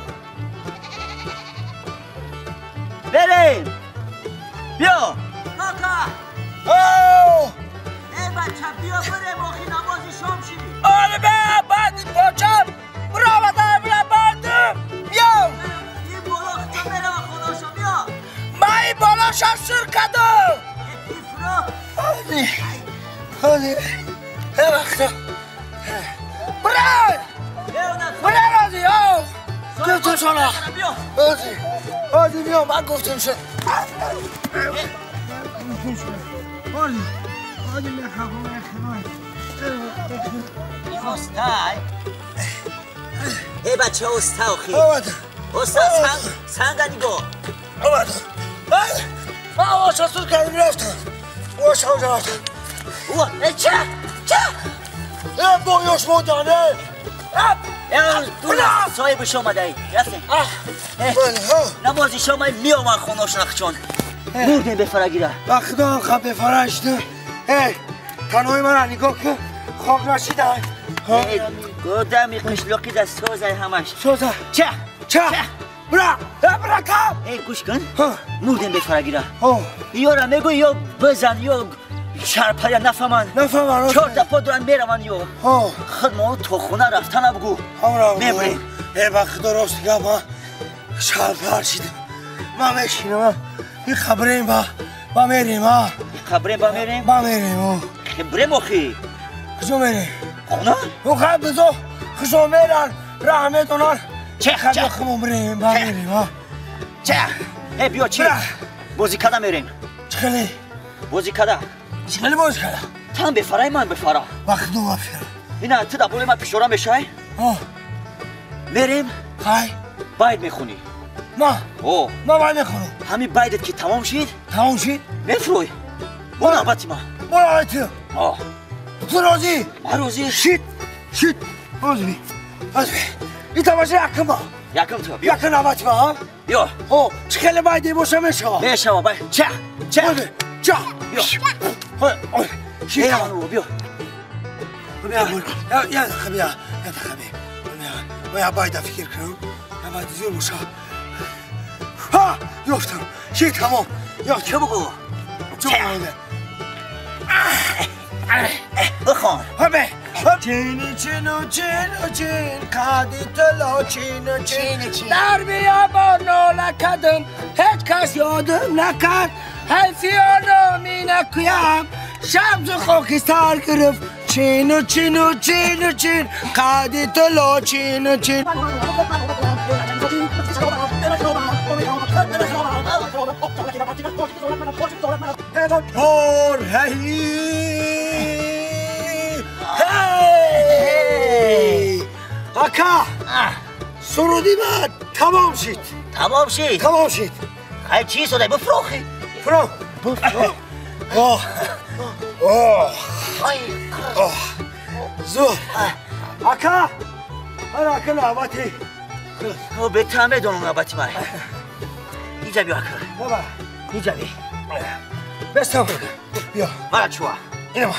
[SPEAKER 2] بریم بیا کاکا
[SPEAKER 8] او
[SPEAKER 2] ای بچه بیا بریم آخی نمازی شام شی
[SPEAKER 8] آره به بعد پاچم برو بدا برو بردم بیا
[SPEAKER 2] این بالا خدا برم خداشم بیا
[SPEAKER 8] من این بالا شم سر کدم آره آره ای وقتا برو برو رازی آو گفتم شما آزی آزی بیا من گفتم شد آزی آزی میخوام میخوام
[SPEAKER 2] اوستا ای بچه اوستا آخی اوستا سنگ نگاه
[SPEAKER 8] آمد من آواشا سود کردیم رفتم آواشا اونجا رفتم
[SPEAKER 2] ای چه چه
[SPEAKER 8] ای بایوش مودانه
[SPEAKER 2] صاحب شما دایی رفتیم نمازی شما می آمد خوناش نخچان مردیم به فرگیره
[SPEAKER 8] و خدا هم خواب به فرشته تنهای من نگاه که خواب نشیده
[SPEAKER 2] گودم قشلاقی در سوزه همش
[SPEAKER 8] سوزه
[SPEAKER 2] چه
[SPEAKER 8] چه برا برا کم
[SPEAKER 2] ای گوش کن مردیم به فرگیره یا را میگو یا بزن یا شرپریا نفهمن
[SPEAKER 8] نفهمن
[SPEAKER 2] چهار دفعه دارن میرون یو خود ما تو خونه رفتن بگو میبریم
[SPEAKER 8] ای با خدا راست دیگه ما شرپر شدیم ما میشینم این خبریم با با میریم ها
[SPEAKER 2] خبریم با میریم
[SPEAKER 8] با میریم
[SPEAKER 2] خبریم آخی
[SPEAKER 8] کجا میریم
[SPEAKER 2] خونه
[SPEAKER 8] او خب بزو کجا میرن راه میدونن
[SPEAKER 2] چه
[SPEAKER 8] خب خمون بریم با میریم ها
[SPEAKER 2] چه ای بیا چی بازی کده میریم
[SPEAKER 8] چخلی
[SPEAKER 2] بازی کده
[SPEAKER 8] چخلی بازی کده
[SPEAKER 2] تن بفرای من بفرا
[SPEAKER 8] وقت دو بفرا
[SPEAKER 2] اینا تو دبول من پیشورا میشای میریم
[SPEAKER 8] خای
[SPEAKER 2] باید میخونی
[SPEAKER 8] ما
[SPEAKER 2] او
[SPEAKER 8] ما باید میخونم
[SPEAKER 2] همین بایدت که تمام شید
[SPEAKER 8] تمام شید
[SPEAKER 2] میفروی برو نوبتی ما
[SPEAKER 8] برو نوبتی تو راضی
[SPEAKER 2] ما راضی
[SPEAKER 8] شید شید راضی بی راضی بی این تماشا یکم ما
[SPEAKER 2] یکم تو بیا
[SPEAKER 8] یکم نوبتی ما ها
[SPEAKER 2] بیا
[SPEAKER 8] او چه خیلی بایدی باشه میشه
[SPEAKER 2] میشه باید چه چه
[SPEAKER 8] چه
[SPEAKER 2] بیا
[SPEAKER 8] شید
[SPEAKER 2] بیا
[SPEAKER 8] بیا یا دقیقه بیا یا دقیقه بیا بیا باید فکر کنم یا باید زور باشه ها یافتم شید تمام یا
[SPEAKER 2] چه بگو
[SPEAKER 8] چه بگو
[SPEAKER 2] بخوان.
[SPEAKER 8] همه چینی چینو چینو چین قدی تلا چینو چین در بیابان ناله کردم هیچ کس یادم نکرد حیفیانو می نکویم شمس خاکستر گرفت چینو چینو چینو چین قدی تلا چینو چین. هور هی هی آکا سرودی من تمام شد.
[SPEAKER 2] تمام شد.
[SPEAKER 8] تمام شد.
[SPEAKER 2] خیلی چیز شده بفروخی.
[SPEAKER 8] فروخ. اوه اوه اوه زور آکا آره آکا نوبتی.
[SPEAKER 2] او به تعمه دونم نوبتی من. اینجا بیا آکا.
[SPEAKER 8] بابا
[SPEAKER 2] اینجا بیا.
[SPEAKER 8] بستم بیا.
[SPEAKER 2] مرا چوا.
[SPEAKER 8] اینم. بیا.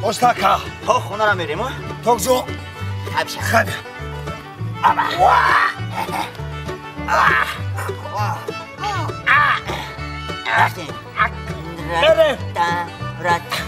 [SPEAKER 8] استاکا.
[SPEAKER 2] تا خونه را میریم.
[SPEAKER 8] تا کجا؟
[SPEAKER 2] خب.
[SPEAKER 8] خب.
[SPEAKER 2] آبا. رفتیم.
[SPEAKER 8] بریم.
[SPEAKER 2] رفتیم.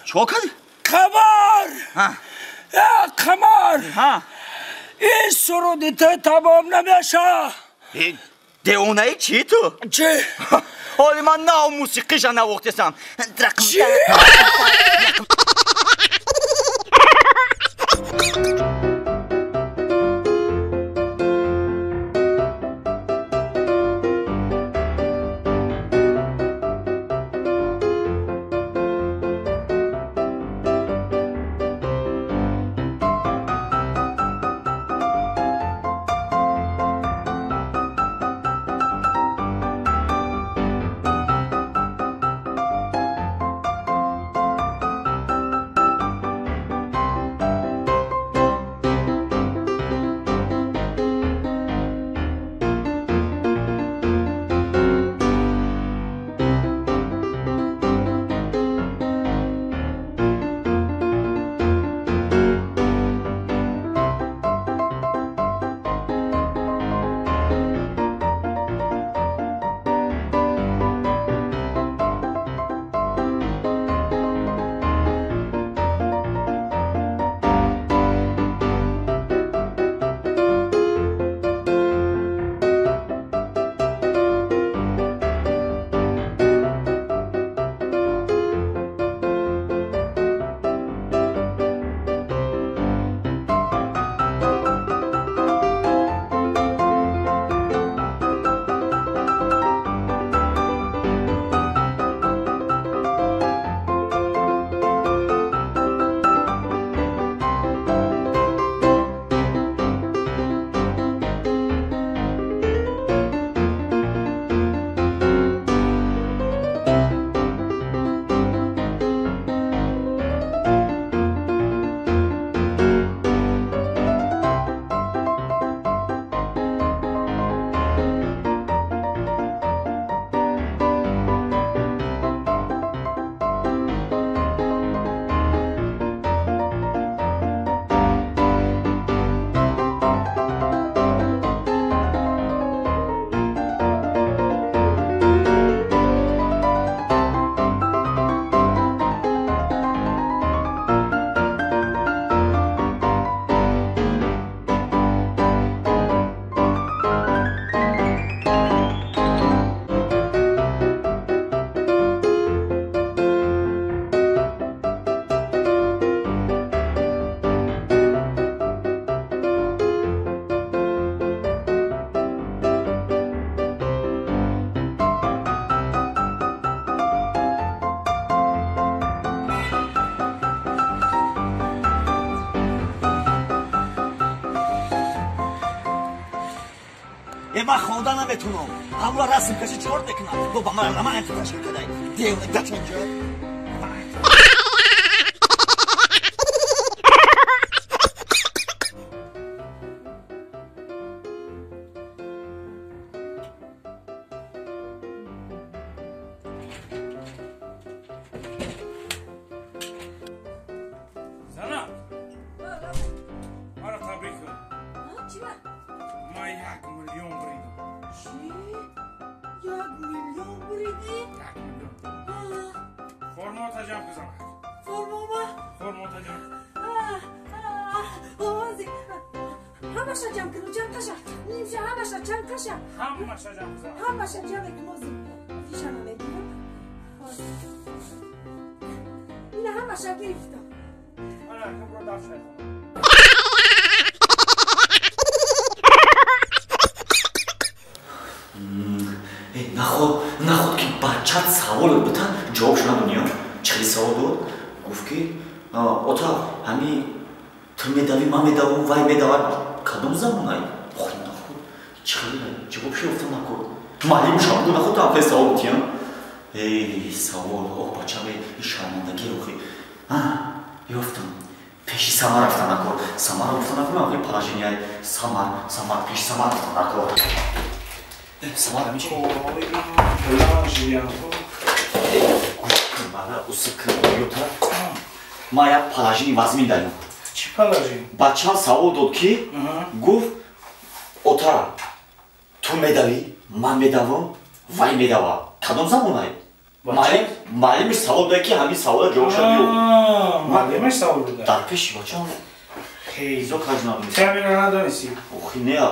[SPEAKER 2] چوکل؟
[SPEAKER 7] قمر! قمر! این سرودی تو تمام نمیشه.
[SPEAKER 2] دیوانه ای چی تو؟
[SPEAKER 7] چی؟
[SPEAKER 2] حالی من نه موسیقیش نواختسم.
[SPEAKER 7] چی؟
[SPEAKER 2] Ман хонда наметунам. Ҳамура расм каши чор мекунам. Бо ба ман роман ташкил кадай. Девона гачанҷо. Наход ки бачат савол бита ҷавобш надониё. Чӣ хели савол дод? Гуфт ки ота ҳами ту медавӣ, ман медавам, вай медавад. Кадом замонай? Охи наход чӣ хели ҷавобш ёфта накор. Маълимшам гу наход ту ҳам хели савол битиям. Эй савол, ох бачаме шармандагӣ охи. Ёфтам. Пеши Самар рафта накор. Самар гуфта накор, охи положение Самар, Самар пеши Самар рафта накор. Самар ҳамин чи? Ма як положение вазмин дарем.
[SPEAKER 1] Чӣ положение?
[SPEAKER 2] Бачам савол дод ки гуфт ота ту медавӣ, ман медавам, вай медава. Кадом замонай? Маълимиш савол дод ки ҳамин савола ҷавобша биёб.
[SPEAKER 1] Маълимаш савол дод?
[SPEAKER 2] Дар пеши бачам. Хейзо кажнадонистӣ.
[SPEAKER 1] Ти ҳаминро надонистӣ?
[SPEAKER 2] Охи неа.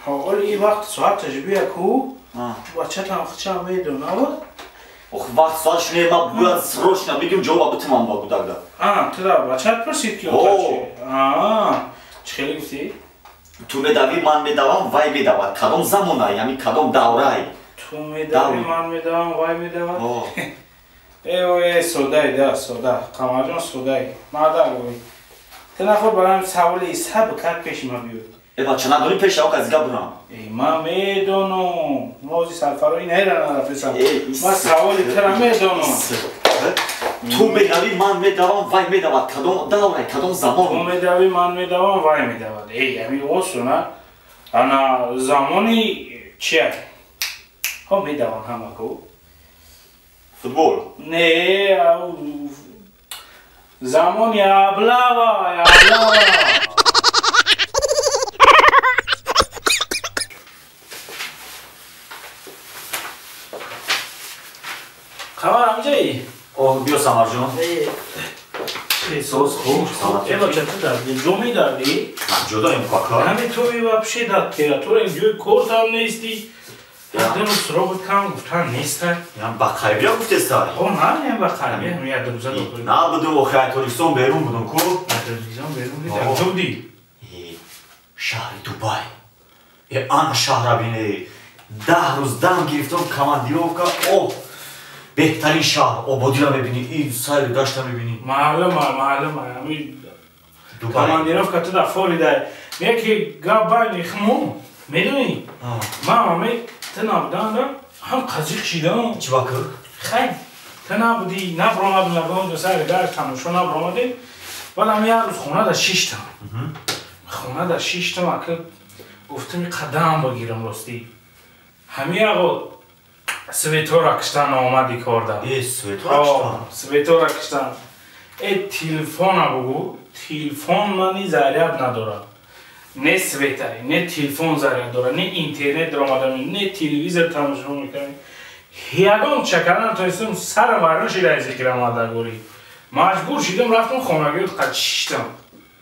[SPEAKER 1] Ҳоли ин вақт соаташ бия ку бачатам хичам медонавад.
[SPEAKER 2] Ох вақт соатш не, ман бояд срочно бигим ҷавоб битимам ба гудагда.
[SPEAKER 1] Ту да бачат пурсид ки ота чи? Чӣ хеле гуфтӣ?
[SPEAKER 2] Ту медавӣ, ман медавам, вай медавад. Кадом замонай, яъне кадом даврай?
[SPEAKER 1] Ту медавӣ, ман медавам, вай медавад? Э, содай да, сода. Қамарҷон содай. Мада гӯй. Ту наход бароям саволи саб кард пеши ман биёд.
[SPEAKER 2] Бача надонӣ пеш ав казига бурам.
[SPEAKER 1] Ман медонам. Мози сарфарои нера нарафтесам. Ман саволи тура медонам.
[SPEAKER 2] Ту медавӣ, ман медавам, вай медавад. Кадом даврай, кадом замон?
[SPEAKER 1] Ту медавӣ, ман медавам, вай медавад. Эй, ҳамин осона. Ана замони чия? Ҳо медаванд ҳама ку.
[SPEAKER 2] Футбол?
[SPEAKER 1] Не, замони аблава, аблава. Қамар ҳамҷаи?
[SPEAKER 2] Оҳ, биё Самарҷон. Соз хуб,
[SPEAKER 1] Э, бача, ту дар ҷо медардӣ?
[SPEAKER 2] Ҷо дорем кака.
[SPEAKER 1] Ҳами ту вообще дар территория ҷои кортам нестӣ. Дину суроғат кам гуфтан неста.
[SPEAKER 2] Ям ба қарибия гуфтеста?
[SPEAKER 1] О, на, ям ба қарибия, ҳам як рӯза дохил.
[SPEAKER 2] На будум, охи ай Тоҷикистон берун будум ку.
[SPEAKER 1] Ай Тоҷикистон берун будӣ, дар куҷо будӣ?
[SPEAKER 2] Шаҳри Дубай. Э, ана шаҳра бине. 10 рӯз дам гирифтам командировка. Оҳ, беҳтарин шаҳр, ободиро мебинӣ, ин сайру гашта мебинӣ.
[SPEAKER 1] Маълума, маълума, ҳамин командировка ту дар Флорида. Яке гап байни хумон, медонӣ? Ман ҳамин ту набуданда ҳам қазиқ шидам.
[SPEAKER 2] Чӣ ба кир?
[SPEAKER 1] Хай, ту набудӣ, набаромадӣ, набаромадӣ, сайру гашт тамошо набаромадӣ. Баъд ҳам як рӯз хона дар шиштам. Хона дар шиштам, ака гуфтам қадам бигирам ростӣ. Ҳамин ағо светора киштан омади корда.
[SPEAKER 2] Э, светора киштан?
[SPEAKER 1] Светора киштан. Э, телефона бугу, телефон мани заряд надорад. Не светай, не телефон заряд дорад, не интернет даромадам, не телевизор тамошо мекунам. Ягон чакардан тоистам, сарам вайрон шида аз зикр омадагорӣ. Маҷбур шидам рафтам хонагиёт қад шиштам.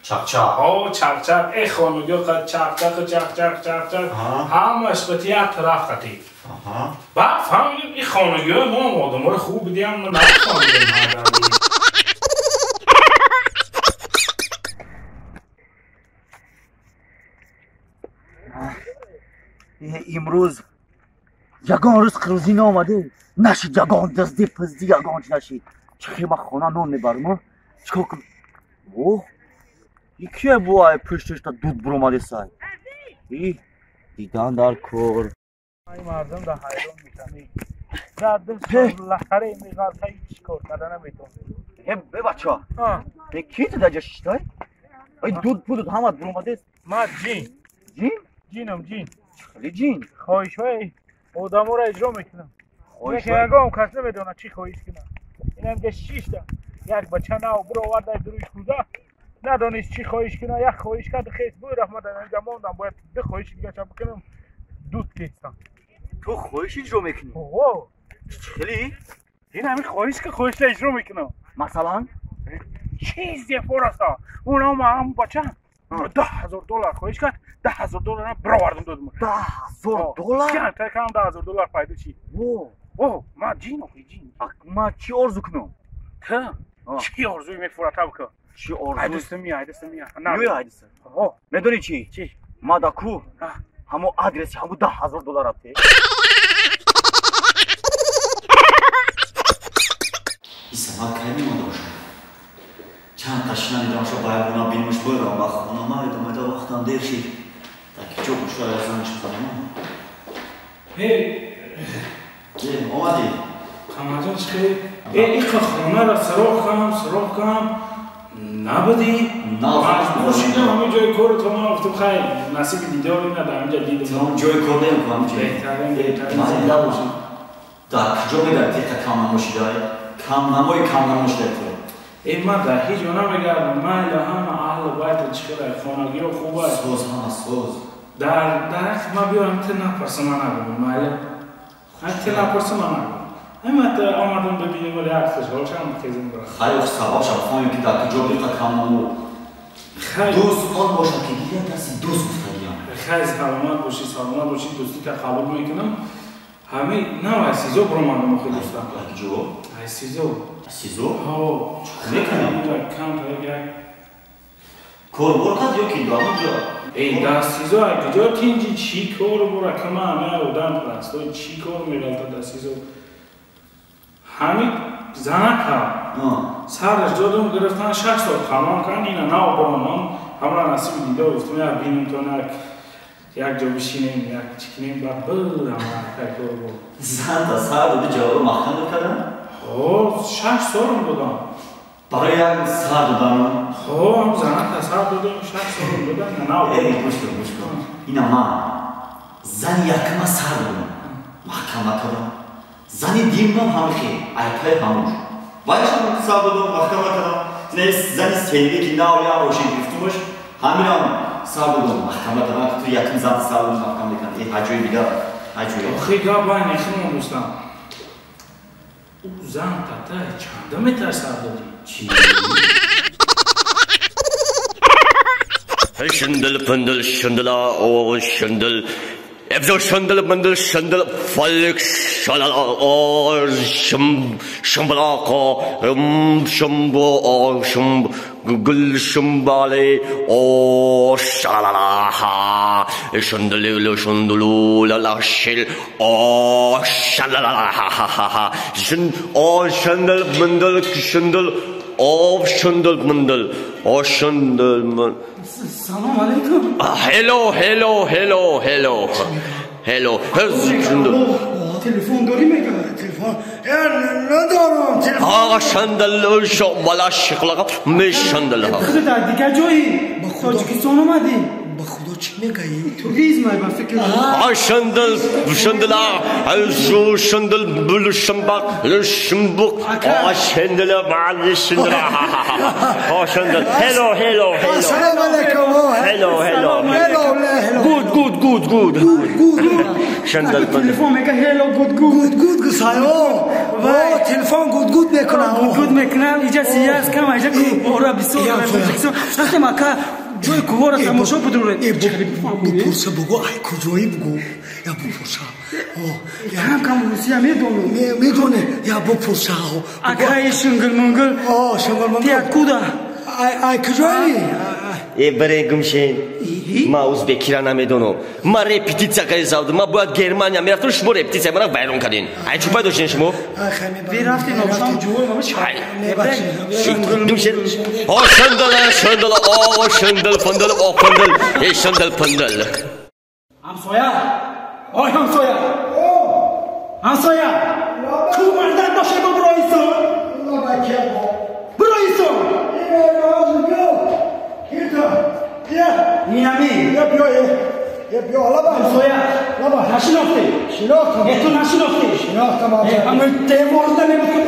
[SPEAKER 2] Чақчақ.
[SPEAKER 1] О, чақчақ. Э, хонагиёт қад чақчақ, чақчақ, чақчақ. Ҳамаш қати як тараф қатӣ. Баъд фаҳмидем ин хонагиҳои мо одамои хуб будиам, мо нафаҳмидем.
[SPEAKER 2] Имрӯз ягон рӯз қирӯзӣ наомадем, нашид ягон дазди пизди ягон чи нашид. Чӣ хел ман хона нон мебарам, чикор кунам? Оҳ, и кие бу ай пушташта дуд буромадесай? И Дидан дар кор.
[SPEAKER 1] Ай мардум дар ҳайрон мешаванд. Зад лахаре меғалта ҳеҷ кор карда наметавонад.
[SPEAKER 2] Э бача. Э ки ту дар ҷо шиштай? Ай дуд пудуд ҳамат буромадест.
[SPEAKER 1] Ма ҷин.
[SPEAKER 2] Ҷин?
[SPEAKER 1] Ҷинам ҷин.
[SPEAKER 2] Хеле ҷин.
[SPEAKER 1] Хоҳишҳои одаморо иҷро мекунам. Хоҳишҳои ягон кас намедонад чӣ хоҳиш кунад. Инам ҷа шишта. Як бача нав буроварда дуруи кӯза. Надонист чӣ хоҳиш кунад. Як хоҳиш кард хес бурафт. Ман дар инҷа мондам. Бояд ду хоҳиши дигаша бикунам. Дуд кестам.
[SPEAKER 2] Ту хоҳиш иҷро мекунӣ?
[SPEAKER 1] Ҳо.
[SPEAKER 2] Хеле?
[SPEAKER 1] Ин ҳамин хоҳиш ки хоҳишро иҷро мекунам.
[SPEAKER 2] Масалан?
[SPEAKER 1] Чизе фораста. Унам ҳам бача $10,000 хоҳиш кард. $10,000 баровардам додам.
[SPEAKER 2] $10,000?
[SPEAKER 1] Кам та кам $10,000 пайдо шид. О, ман ҷин охи ҷин.
[SPEAKER 2] Ман чӣ орзу кунам?
[SPEAKER 1] Ту чӣ орзуи мефурата бикун?
[SPEAKER 2] Чӣ орзу?
[SPEAKER 1] Айдистам мия, айдистам мия.
[SPEAKER 2] Меоя айдистам.
[SPEAKER 1] Ҳо.
[SPEAKER 2] Медонӣ чӣ?
[SPEAKER 1] Чӣ?
[SPEAKER 2] Ман дар кӯҳ ҳамо адреси ҳамо $10,000 рафте. Исамат кай мемонда бошад? Чанд қашина дидам шо байбуна бинмуш бирам ба хона майдам айда вақтам дер шид. Дар ки ҷо боша занаш бизанам.
[SPEAKER 1] Эй,
[SPEAKER 2] омадӣ?
[SPEAKER 1] Қамарҷон чӣ хел? Э, иқа хонаро сироғ кам, набудӣ? Маҷбур шудам ҳамин ҷои кору то ман гуфтам хайр, насиби дидор ина дар ҳамин ҷо дидам.
[SPEAKER 2] Там ҷои кор неям ҳамин ҷо.
[SPEAKER 1] Беҳтарин, беҳтарин зинда бошӣ.
[SPEAKER 2] Дар куҷо мегарди иқа камнамо шидай? Камнамои камнамо шидай ту.
[SPEAKER 1] Э, ман дар ҳеҷ ҷо намегардам. Майла ҳама аҳлу байта чӣ хел хонагиҳо хуб аст.
[SPEAKER 2] Соз ҳама соз.
[SPEAKER 1] Дар дарахт ман биёям ту напарса ман нагӯям майла. Ту напарса ман нагӯям. Ҳамат омадам бибинем вале як хушҳол шавам хезем барам.
[SPEAKER 2] Хайр сабаб шав фаҳмем ки дар куҷо биқа камнамо. Дӯст он бошад ки гиря дасти дӯст гуфтагиям.
[SPEAKER 1] Хайр саломат бошӣ, саломат бошӣ, дӯстита қабул мекунам. Ҳамин нав СИЗО баромадам охи дӯстам.
[SPEAKER 2] Куҷо?
[SPEAKER 1] СИЗО.
[SPEAKER 2] СИЗО?
[SPEAKER 1] Ҳо.
[SPEAKER 2] Чӣ мекунӣ?
[SPEAKER 1] Кам як
[SPEAKER 2] корбор кард ё ки дар онҷо?
[SPEAKER 1] Эй, дар СИЗО куҷо тинҷи чӣ кор бора? Ки ман ҳамин одам простой чӣ кор меғалта дар СИЗО? Ҳамин занака сараш додум гирифтан 6 сол қамон кан ина нав баромадам. Ҳамра насиби дидор гуфтам як бинем то як ҷо бишинем, як чӣ кунем, баъд бирам кор бор.
[SPEAKER 2] Занта сар доди ҷавобро маҳкам кардам?
[SPEAKER 1] Ҳо, 6 солам додам.
[SPEAKER 2] Барои як сар доданам?
[SPEAKER 1] Ҳо, ҳам занака сар додам, 6 солам додам, нав.
[SPEAKER 2] Эй, гӯш кун, гӯш кун. Ина ман зани якама сар додам, маҳкам накардам. Зани димам ҳамихе, айпай ҳамуш. Вайшам сар додам, маҳкам накардам. Зани сенде ки нав як ошин гирифтумаш, ҳаминам сар додам, маҳкам накардам. Ту якум зан сар додам, маҳкам накардам. Э, ҳаҷои дигар, ҳаҷои.
[SPEAKER 1] Охи гап байни химон дӯстам. Ӯ зан тата чанда метр сар додӣ?
[SPEAKER 2] Чӣ?
[SPEAKER 9] Шындыл пындыл шындыла о шындыл. Эбзо шындыл мындыл шындыл фалик шалала о шым шымбалако шымбо о шым гүл шымбале о шалала ха шындылы шындылу ла шил о шалала ха ха ха шын о шындыл мындыл шындыл о шындыл мындыл о шындыл мын.
[SPEAKER 7] Салом алейкум.
[SPEAKER 9] Hello, hello, hello, hello. Hello.
[SPEAKER 7] Телефон дорӣ мега?
[SPEAKER 8] Телефон надорам.
[SPEAKER 9] Телефон. Шандал шомала шиқлаqa мешандал.
[SPEAKER 7] Худо дар дигар ҷои Тоҷикистон омадӣ?
[SPEAKER 8] Ба Худо чӣ мегӯӣ?
[SPEAKER 7] Туризм ба фикр.
[SPEAKER 9] Шандал шандала шу шандал бул шамбақ шумбуқ шандала маал шандала. Шандал. Hello, hello, hello.
[SPEAKER 8] Ассалому алайкум.
[SPEAKER 9] Hello, hello.
[SPEAKER 8] Hello, hello.
[SPEAKER 9] Good, good, good, good.
[SPEAKER 8] Good, good.
[SPEAKER 9] Шандал.
[SPEAKER 7] Телефон мега hello good good.
[SPEAKER 8] Good, good гусайо. Во, телефон good good мекунам.
[SPEAKER 7] Good good мекунам. Иҷа сияс кам иҷа ора бисёр. Вақте мака ҷои кӯҳоро тамошо будуред.
[SPEAKER 8] Бупурса бугу, ай куҷоӣ бугу. Я бупурса.
[SPEAKER 7] Кам кам русия медонам.
[SPEAKER 8] Медоне, я бупурса.
[SPEAKER 7] Акаи шунгул мунгул.
[SPEAKER 8] О, шунгул мунгул.
[SPEAKER 7] Ты откуда?
[SPEAKER 8] Ай, ай куҷоӣ?
[SPEAKER 9] Э, баре гумшен. Ма узбекира намедонам. Ма репетитсия кардам. Ма бояд Германия мерафтам, шумо репетитсия мара вайрон кардин. Ай чӣ пайдо шудин шумо?
[SPEAKER 7] Рафтем, обшам ҷувор ма
[SPEAKER 9] Гумшен. О, шандала, шандала, о, шандал, пандал, о, пандал, э, шандал, пандал.
[SPEAKER 7] Ҳамсоя, ой ҳамсоя, ҳамсоя, ку мардак боше, бро исон, бро исон. Инами ҳамсоя, нашинохтӣ?
[SPEAKER 8] Шинохтам.
[SPEAKER 7] Ту нашинохтӣ?
[SPEAKER 8] Шинохтам.
[SPEAKER 7] Ҳамин деворда мебуд.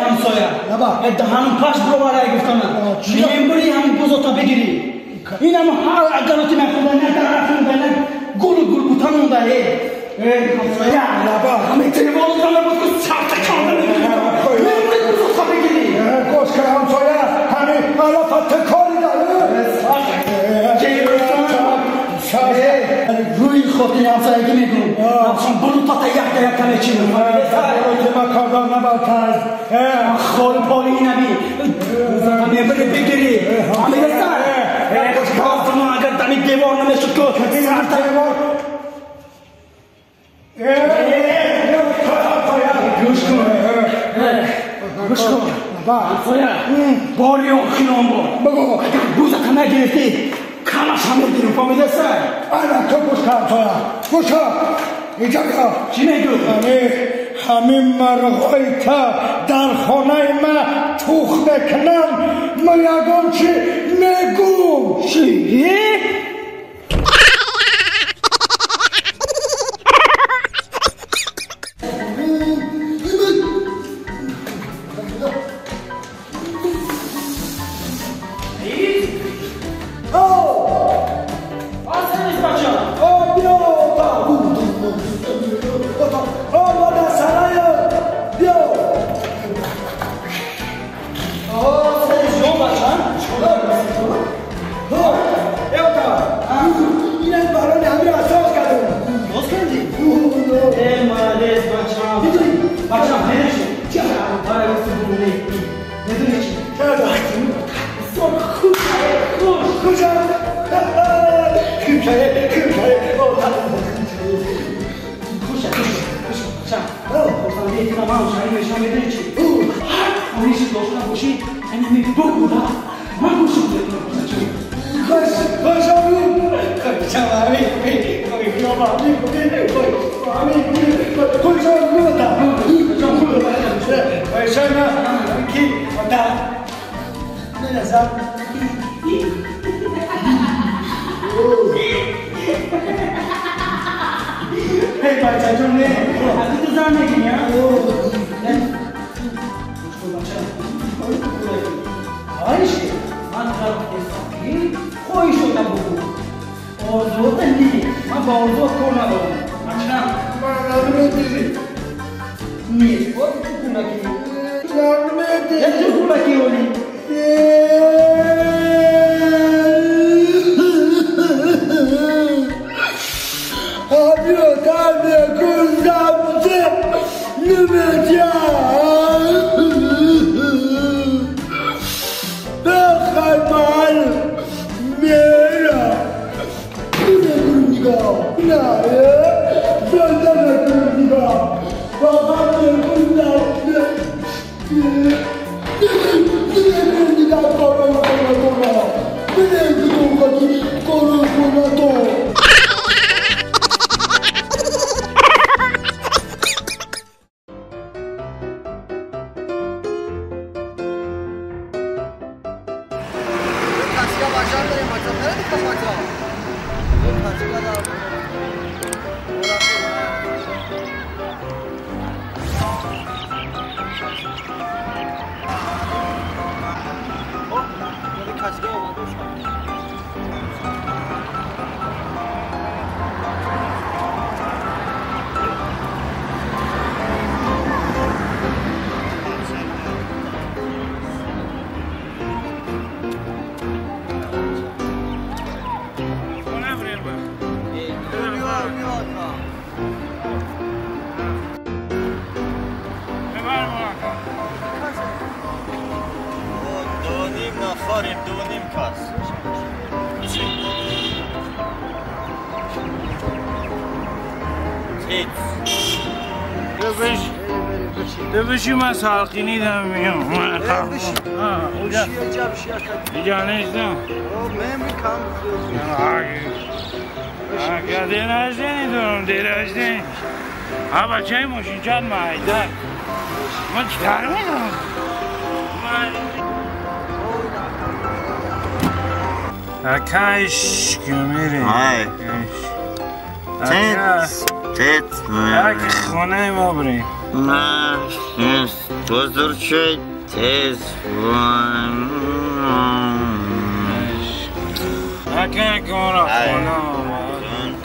[SPEAKER 7] Ҳамсоя, даҳану паш бироварай гуфтана, мембури ҳамин бузота бигирӣ. Инам ҳар агароти мехӯрда, на дарахт монда, на гулу гулбута монда. Ҳамсоя, ҳамин деворда мебуд, ку сарта карда мембури бузота бигирӣ.
[SPEAKER 8] Гӯш кун, ҳамсоя, ҳамин алафа кори дорӣ.
[SPEAKER 7] Рӯи хотири ҳамсоягӣ мегӯм, бурутата якта якта мечинам. Хори поли инаби мебири бигирӣ. Ҳамидасан агар дами девор намешуд, ку сарта. Гӯш кун, гӯш кун, ҳамсоя, бори охирон бор агар бузата нагирифтӣ, калаша мегирим, фаҳмидаса?
[SPEAKER 8] Ана ту гӯш кун, ҳамсоя, гӯш кун, инҷа биё.
[SPEAKER 7] Чӣ мегӯ?
[SPEAKER 8] Ҳамин марғҳои та дар хонаи ма тух мекунанд, ма ягон чӣ мегӯм.
[SPEAKER 7] Чӣ?
[SPEAKER 1] تو بشی من سالقینی دم میام.
[SPEAKER 7] بشی.
[SPEAKER 1] بشی
[SPEAKER 7] اینجا بشی اکا.
[SPEAKER 1] اینجا نیستم.
[SPEAKER 7] من میکم.
[SPEAKER 1] آگه دیرش دارم دیرش نی. ها بچه ماشین چند مایده. من چیکار میکنم؟ اکایش که میری.
[SPEAKER 2] های. تت.
[SPEAKER 1] اک خونه ما بریم.
[SPEAKER 2] نه بزرگ شد تیز.
[SPEAKER 1] اک کارا خونه ما.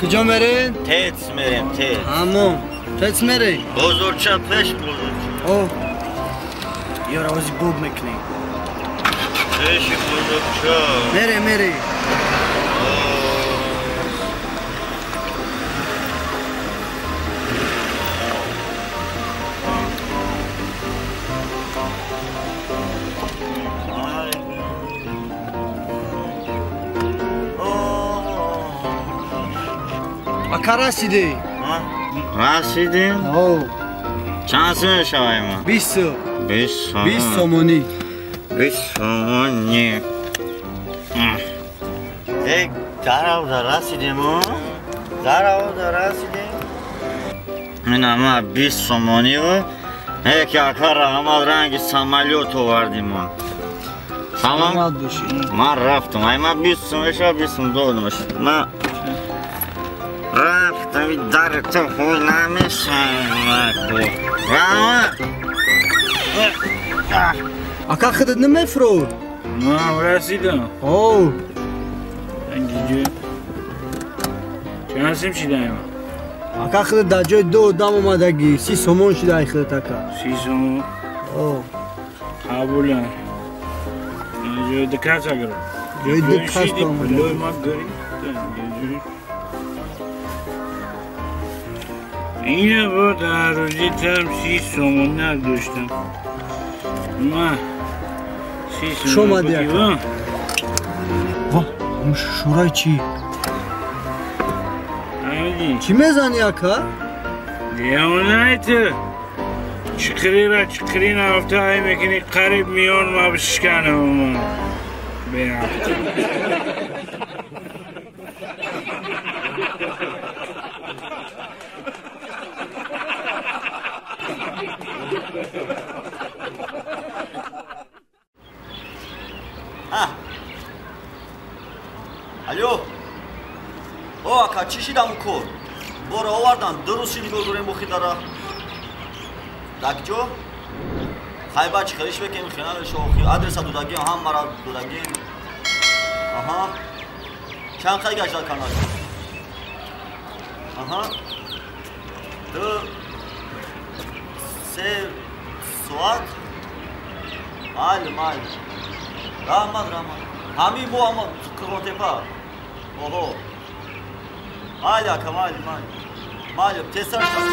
[SPEAKER 7] کجا میرین؟
[SPEAKER 2] تیز میریم تیز.
[SPEAKER 7] همون تیز میری؟
[SPEAKER 2] بزرگ شد پیش بزرگ شد.
[SPEAKER 7] اوه. یارو آوازی بوب میکنی.
[SPEAKER 2] پیش بزرگ شد.
[SPEAKER 7] میره میره. اکا رسیدی؟
[SPEAKER 2] رسیدیم؟
[SPEAKER 7] او
[SPEAKER 2] چند سومه شوای ما؟
[SPEAKER 7] 20
[SPEAKER 2] 20
[SPEAKER 7] 20 سومونی
[SPEAKER 2] 20 سومونی. یک در رسیدیم و در رسیدیم. این همه 20 سومونی و یک اکا را رنگ سامالیوت آوردیم ما.
[SPEAKER 7] سلامت باشی.
[SPEAKER 2] من رفتم. ای من 20 سومه شو 20 سوم دادم. من رفتم در تو خود نمیشم.
[SPEAKER 7] اکا خودت نمیفرو؟
[SPEAKER 1] نه رسیدم.
[SPEAKER 7] اوه
[SPEAKER 1] انگیجه چند سیم شده ایما؟
[SPEAKER 7] اکا خودت در جای دو آدم اومدگی 30 سومون شده ای خودت اکا.
[SPEAKER 1] 30 سومون؟
[SPEAKER 7] اوه
[SPEAKER 1] قبولم. جای دکاس اگرم
[SPEAKER 7] جای دکاس آمده.
[SPEAKER 1] لوی ما گری اینه با در روزی تم 30 سومون نداشتم. من 30 سومون
[SPEAKER 7] شما دیگه. واه اون شورای چی؟ چی میزنی اکا؟
[SPEAKER 1] دیوانه تو چقری را چقری نرفته های میکنی قریب میان ما بشکنم ما بیا.
[SPEAKER 2] Алло. О, ака, чӣ шидам кор? Бора овардан, ду рӯз шид нигоҳ дорем бохи дара. Дакҷо? Хайба чӣ хелиш бекем, хеналеш охи. Адреса додагим, ҳаммара додагим. Аҳа. Чанд хай гашта канал? Аҳа. 2 3 соат? Майли, майли. Раҳмат, раҳмат. Ҳамин бо ама Қурғонтепа. Оҳо. Майли ака, майли, майли. Майли, тезтар шав.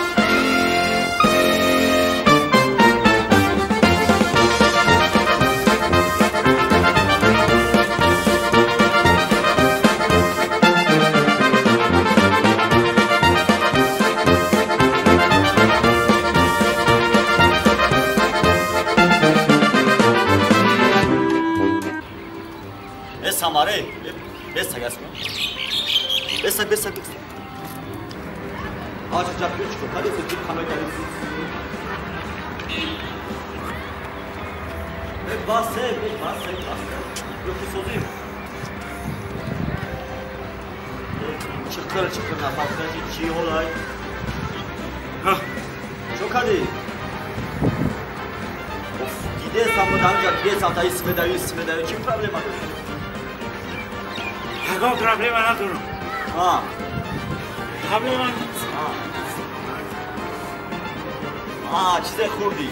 [SPEAKER 2] Самаре, беса гас. Беса, беса, беса. 아, 진짜 뾰치고 가져서 집 가면 басе, басе, басе. Yoki sozayım. Çıkır çıkır nafas çi olay. Çok hadi. Of, gidesam damca gidesam ta isme da isme da çi problema дорӣ?
[SPEAKER 1] Ягон проблема надорам. Проблема
[SPEAKER 2] чизе хӯрдӣ.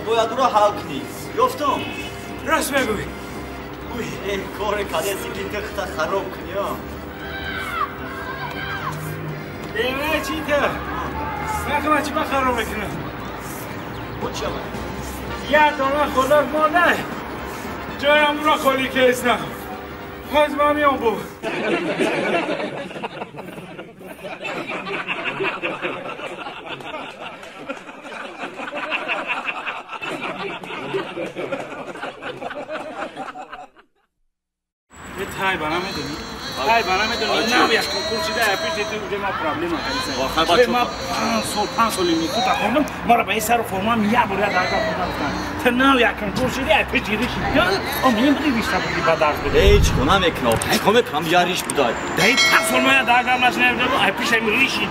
[SPEAKER 2] Бояд ӯро ҳал кунӣ. Ёфтум.
[SPEAKER 1] Рост мегӯӣ.
[SPEAKER 2] Коре кадеси ки тихта хароб кунӣ.
[SPEAKER 1] Э, чӣ та? Нахма чӣ ба хароб мекунам? Як дона худак монда. Ҷоям ӯро холӣ кестам. Боз ман меом бо. тай бана медонӣ? Тай бана медонӣ? Нав як конкурс шида, пеш ти уже ма проблема кардиса. Ма 5 сол институт хондам, мара ба ин сару формам як бор як дарга хонда гуфтам. Та нав як конкурс шида, пеш гириши. О мен буди вишта буди ба дарс буда.
[SPEAKER 2] Эй, чӣ кона мекунам? Чӣ кона мекунам? Я риш будай.
[SPEAKER 1] Дай 5 сол ма дарга нашнавда, ай пеш ай риши,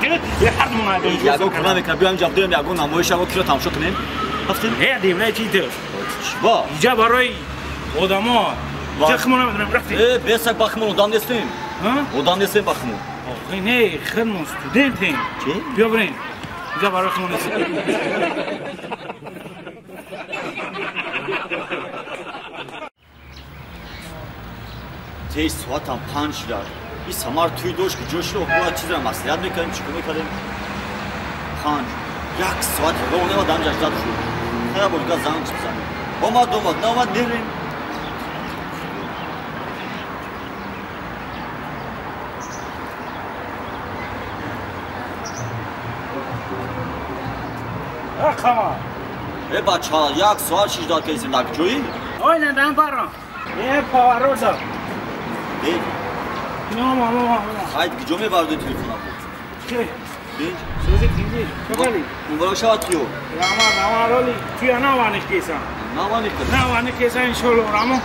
[SPEAKER 1] я ҳар ду ма.
[SPEAKER 2] Ягон кона мекунам, биём ҷаб дорем ягон намоиш аго киро тамошо кунем. Рафтем?
[SPEAKER 1] Э, девна чӣ ту?
[SPEAKER 2] Ба.
[SPEAKER 1] Иҷа барои одамо Чахмона медонем, рафтем.
[SPEAKER 2] Э, бесак бахмон одам нестем. Одам нестем бахмон.
[SPEAKER 1] Охи не, худмон студентем.
[SPEAKER 2] Чӣ?
[SPEAKER 1] Биё бирем. Иҷа барои худмон нест.
[SPEAKER 2] Тез соатам 5 шуда. И самар туй дошт ки ҷо шуд, бояд чизро маслиҳат мекардем, чӣ кор мекардем? 5. Як соат роҳ намеомад, ҳамҷа ждат шуд. Хая бор дигар занг бизанем. Омад, омад, наомад, мерем.
[SPEAKER 1] Рақама.
[SPEAKER 2] Э бача, як соат шиждат кардем, дар куҷоӣ?
[SPEAKER 1] Ой, надан барам. Э, поворот.
[SPEAKER 2] Э.
[SPEAKER 1] Не, мама.
[SPEAKER 2] Хайд, куҷо мебардӣ телефонам?
[SPEAKER 1] Чӣ?
[SPEAKER 2] Бинҷ.
[SPEAKER 1] Сӯзи тинҷи. Чокали?
[SPEAKER 2] Муборак шавад киё.
[SPEAKER 1] Рама, рама, роли. Туя наваниш кесан.
[SPEAKER 2] Наваниш кесан?
[SPEAKER 1] Наваниш кесан, иншолло, рамо.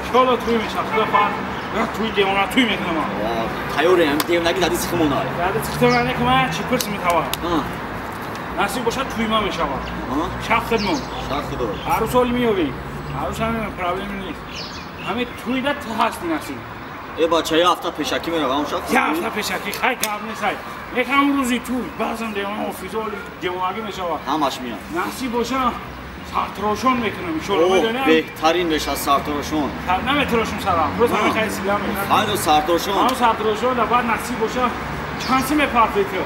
[SPEAKER 1] Иншолло туй мешавад. Худо хоҳад. Туй девона туй мекунам.
[SPEAKER 2] Тайёрем, девонаги дади сихмона.
[SPEAKER 1] Дади сихмона не ки ман чӣ пурс метавонам. Насиб бошад туй ма мешавад. Шаб хидмон.
[SPEAKER 2] Шаб худо.
[SPEAKER 1] Арӯс ҳол меёвӣ. Арӯс ҳам проблеми нест. Ҳамин туйда ту ҳасти насиб.
[SPEAKER 2] Э бача, як ҳафта пешакӣ меравам шаб.
[SPEAKER 1] Як ҳафта пешакӣ, хай гап нест ай. Як ҳам рӯзи туй, баъзан девона офисо ҳоли девонагӣ мешавад.
[SPEAKER 2] Ҳамаш меяд.
[SPEAKER 1] Насиб бошад сартарошон мекунам иншолло.
[SPEAKER 2] Медонӣ? Беҳтарин мешавад сартарошон.
[SPEAKER 1] Наметарошум сарам. Рӯз ҳамин хай сила мекунам.
[SPEAKER 2] Ҳайно сартарошон.
[SPEAKER 1] Ҳамон сартарошон да баъд насиб бошад чанд си мепартои ту?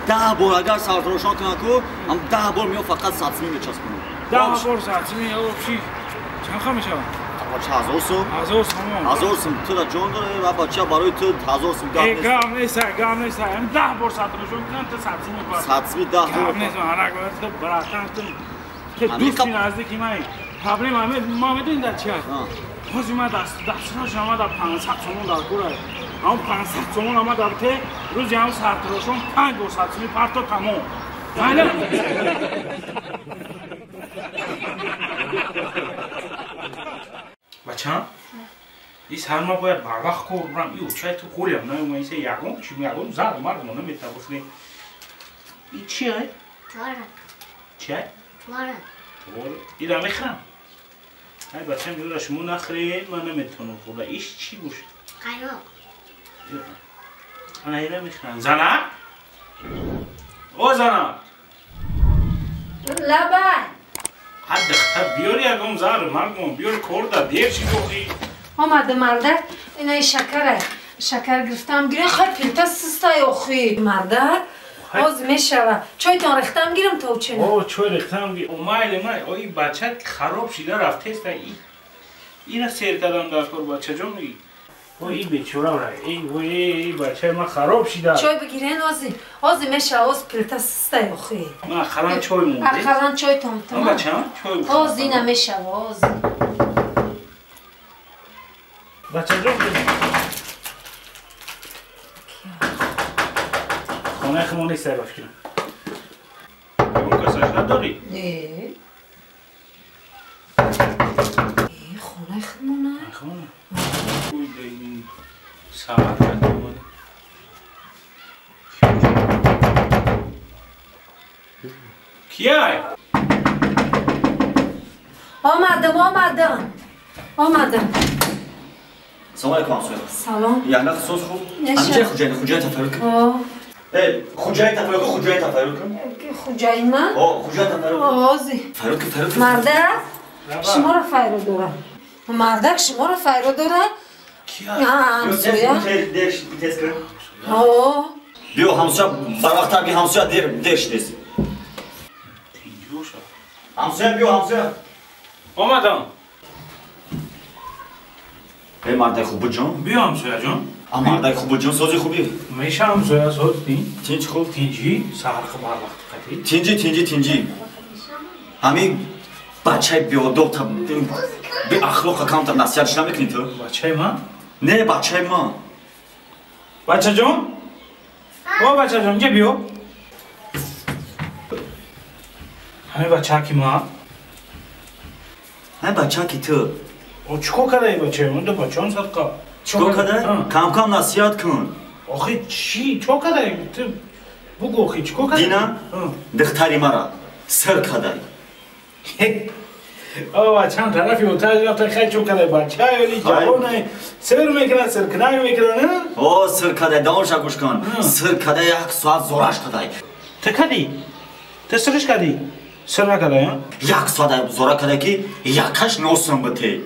[SPEAKER 2] 10 бор агар сартарошон кунам ку, ҳам 10 бор мео фақат сатсми мечаспонам.
[SPEAKER 1] 10 бор сатсми, общи чанд ха мешавад?
[SPEAKER 2] Бача 1000 сум.
[SPEAKER 1] 1000 сум.
[SPEAKER 2] 1000 сум ту да ҷон дора, бача барои ту 1000 сум гап нест.
[SPEAKER 1] Гап нест, гап нест. Ҳам 10 бор сартарошон кунам ту сатсми мепартои.
[SPEAKER 2] Сатсми 10 бор.
[SPEAKER 1] Гап нест, ана ту братан ту ту дӯсти наздики ман. Проблема ма медонӣ дар чи аст? Ҳозир ма дастрош ама дар 500 сомон дар кор аст. Ҳам 500 сомон ама дар те рӯзи ҳам сартарошон 5 бор сатсми парто тамом. Майла? Бача, ис ҳар ма бояд барвақт кор бурам. И учай ту холиам наёма исе ягон чи ягон зар марг мона метабосли. И чи ай?
[SPEAKER 5] Творог.
[SPEAKER 1] Чи ай?
[SPEAKER 5] Творог.
[SPEAKER 1] Творог. Ира мехрам. Ай бачам, ира шумо нахред, ман наметавонам хӯрда. Иш чӣ бошад?
[SPEAKER 5] Қаймоқ.
[SPEAKER 1] Ана ира мехрам. Зана? О зана!
[SPEAKER 3] Лабай!
[SPEAKER 1] Ҳад духтар биёр ягон зар маргмон, биёр корда, дер чӣ дохӣ?
[SPEAKER 3] Омада мардак, инаи шакарай. Шакар гирифтам гирем, хай пилта систай охи. Мардак, оз мешава. Чойтон рехтам гирем то учена.
[SPEAKER 1] О, чой рехтам гирем. О, майли май, о, и бача хароб шида рафтеста. Ина сер кардам дар кор бачаҷон. О, и бечора ра. Эй, ой, бачаи ман хароб шида.
[SPEAKER 3] Чой бигирен ози. Ози мешава, оз пилта систай охи.
[SPEAKER 1] Ман ақаллан чой монде.
[SPEAKER 3] Ақаллан чойтон тамом.
[SPEAKER 1] Бачам, чой.
[SPEAKER 3] Оз ина мешава, ози.
[SPEAKER 1] Бачаҷон, хонаи худмон нест ба фикрам. Ягон кас ашна дорӣ?
[SPEAKER 3] Не. Хонаи худмона?
[SPEAKER 1] Хона. Ой, ин саат омада. Кияй?
[SPEAKER 3] Омадам, омадам. Омадам.
[SPEAKER 2] Салом алейкум ҳамсоя.
[SPEAKER 3] Салом.
[SPEAKER 2] Яна соз хуб? Ҳамҷа хуҷаин, хуҷаин тафарруқ кун. Э, хуҷаин тафарруқ кун, хуҷаин тафарруқ кун.
[SPEAKER 3] Хуҷаин ман?
[SPEAKER 2] О, хуҷаин тафарруқ кун.
[SPEAKER 3] Ози.
[SPEAKER 2] Фарруқ кун, фарруқ кун.
[SPEAKER 3] Мардак, шуморо файро дорам. Мардак, шуморо файро дорам. Ҳамсоя.
[SPEAKER 2] Тез кун.
[SPEAKER 3] О.
[SPEAKER 2] Биё ҳамсоя, барвақттар би ҳамсоя дер дер шудест.
[SPEAKER 1] Тинҷоша.
[SPEAKER 2] Ҳамсоя биё ҳамсоя.
[SPEAKER 1] Омадам.
[SPEAKER 2] Э, мардай хуб ҷон.
[SPEAKER 1] Биё ҳамсоя ҷон.
[SPEAKER 2] А мардай хуб ҷон, сози хубӣ?
[SPEAKER 1] Меша ҳамсоя соз тин.
[SPEAKER 2] Тинҷ хуб?
[SPEAKER 1] Тинҷи, саҳар барвақт қатӣ.
[SPEAKER 2] Тинҷи, тинҷи, тинҷи. Ҳамин Бачаи беодоб та беахлоқа камтар насиҳатш намекунӣ ту?
[SPEAKER 1] Бачаи ман?
[SPEAKER 2] Не, бачаи ман.
[SPEAKER 1] Бачаҷон? О, бачаҷон, инҷа биё. Ҳамин бачаки ман?
[SPEAKER 2] Ҳамин бачаки ту.
[SPEAKER 1] О, чӣ кор кардаи бачаи ман? Ду бачаон садқа.
[SPEAKER 2] Чӣ кор кардай? Кам-кам насиҳат кун.
[SPEAKER 1] Охи чӣ? Чӣ кор кардай? Ту бугӯ, охи чӣ кор кардай?
[SPEAKER 2] Дина, духтари мара сир кардай.
[SPEAKER 1] О, бачаам тарафи оташ рафта, хай чӣ кардай? Бача ёли ҷавонай, сир мекунад, сиркунак мекунад,
[SPEAKER 2] О, сир кардай, давомша гӯш кун. Сир кардай, як соат зораш кардай.
[SPEAKER 1] Ту кардӣ? Ту сирш кардӣ? Сир накардай,
[SPEAKER 2] Як соат зора кардай, ки якаш носам бите.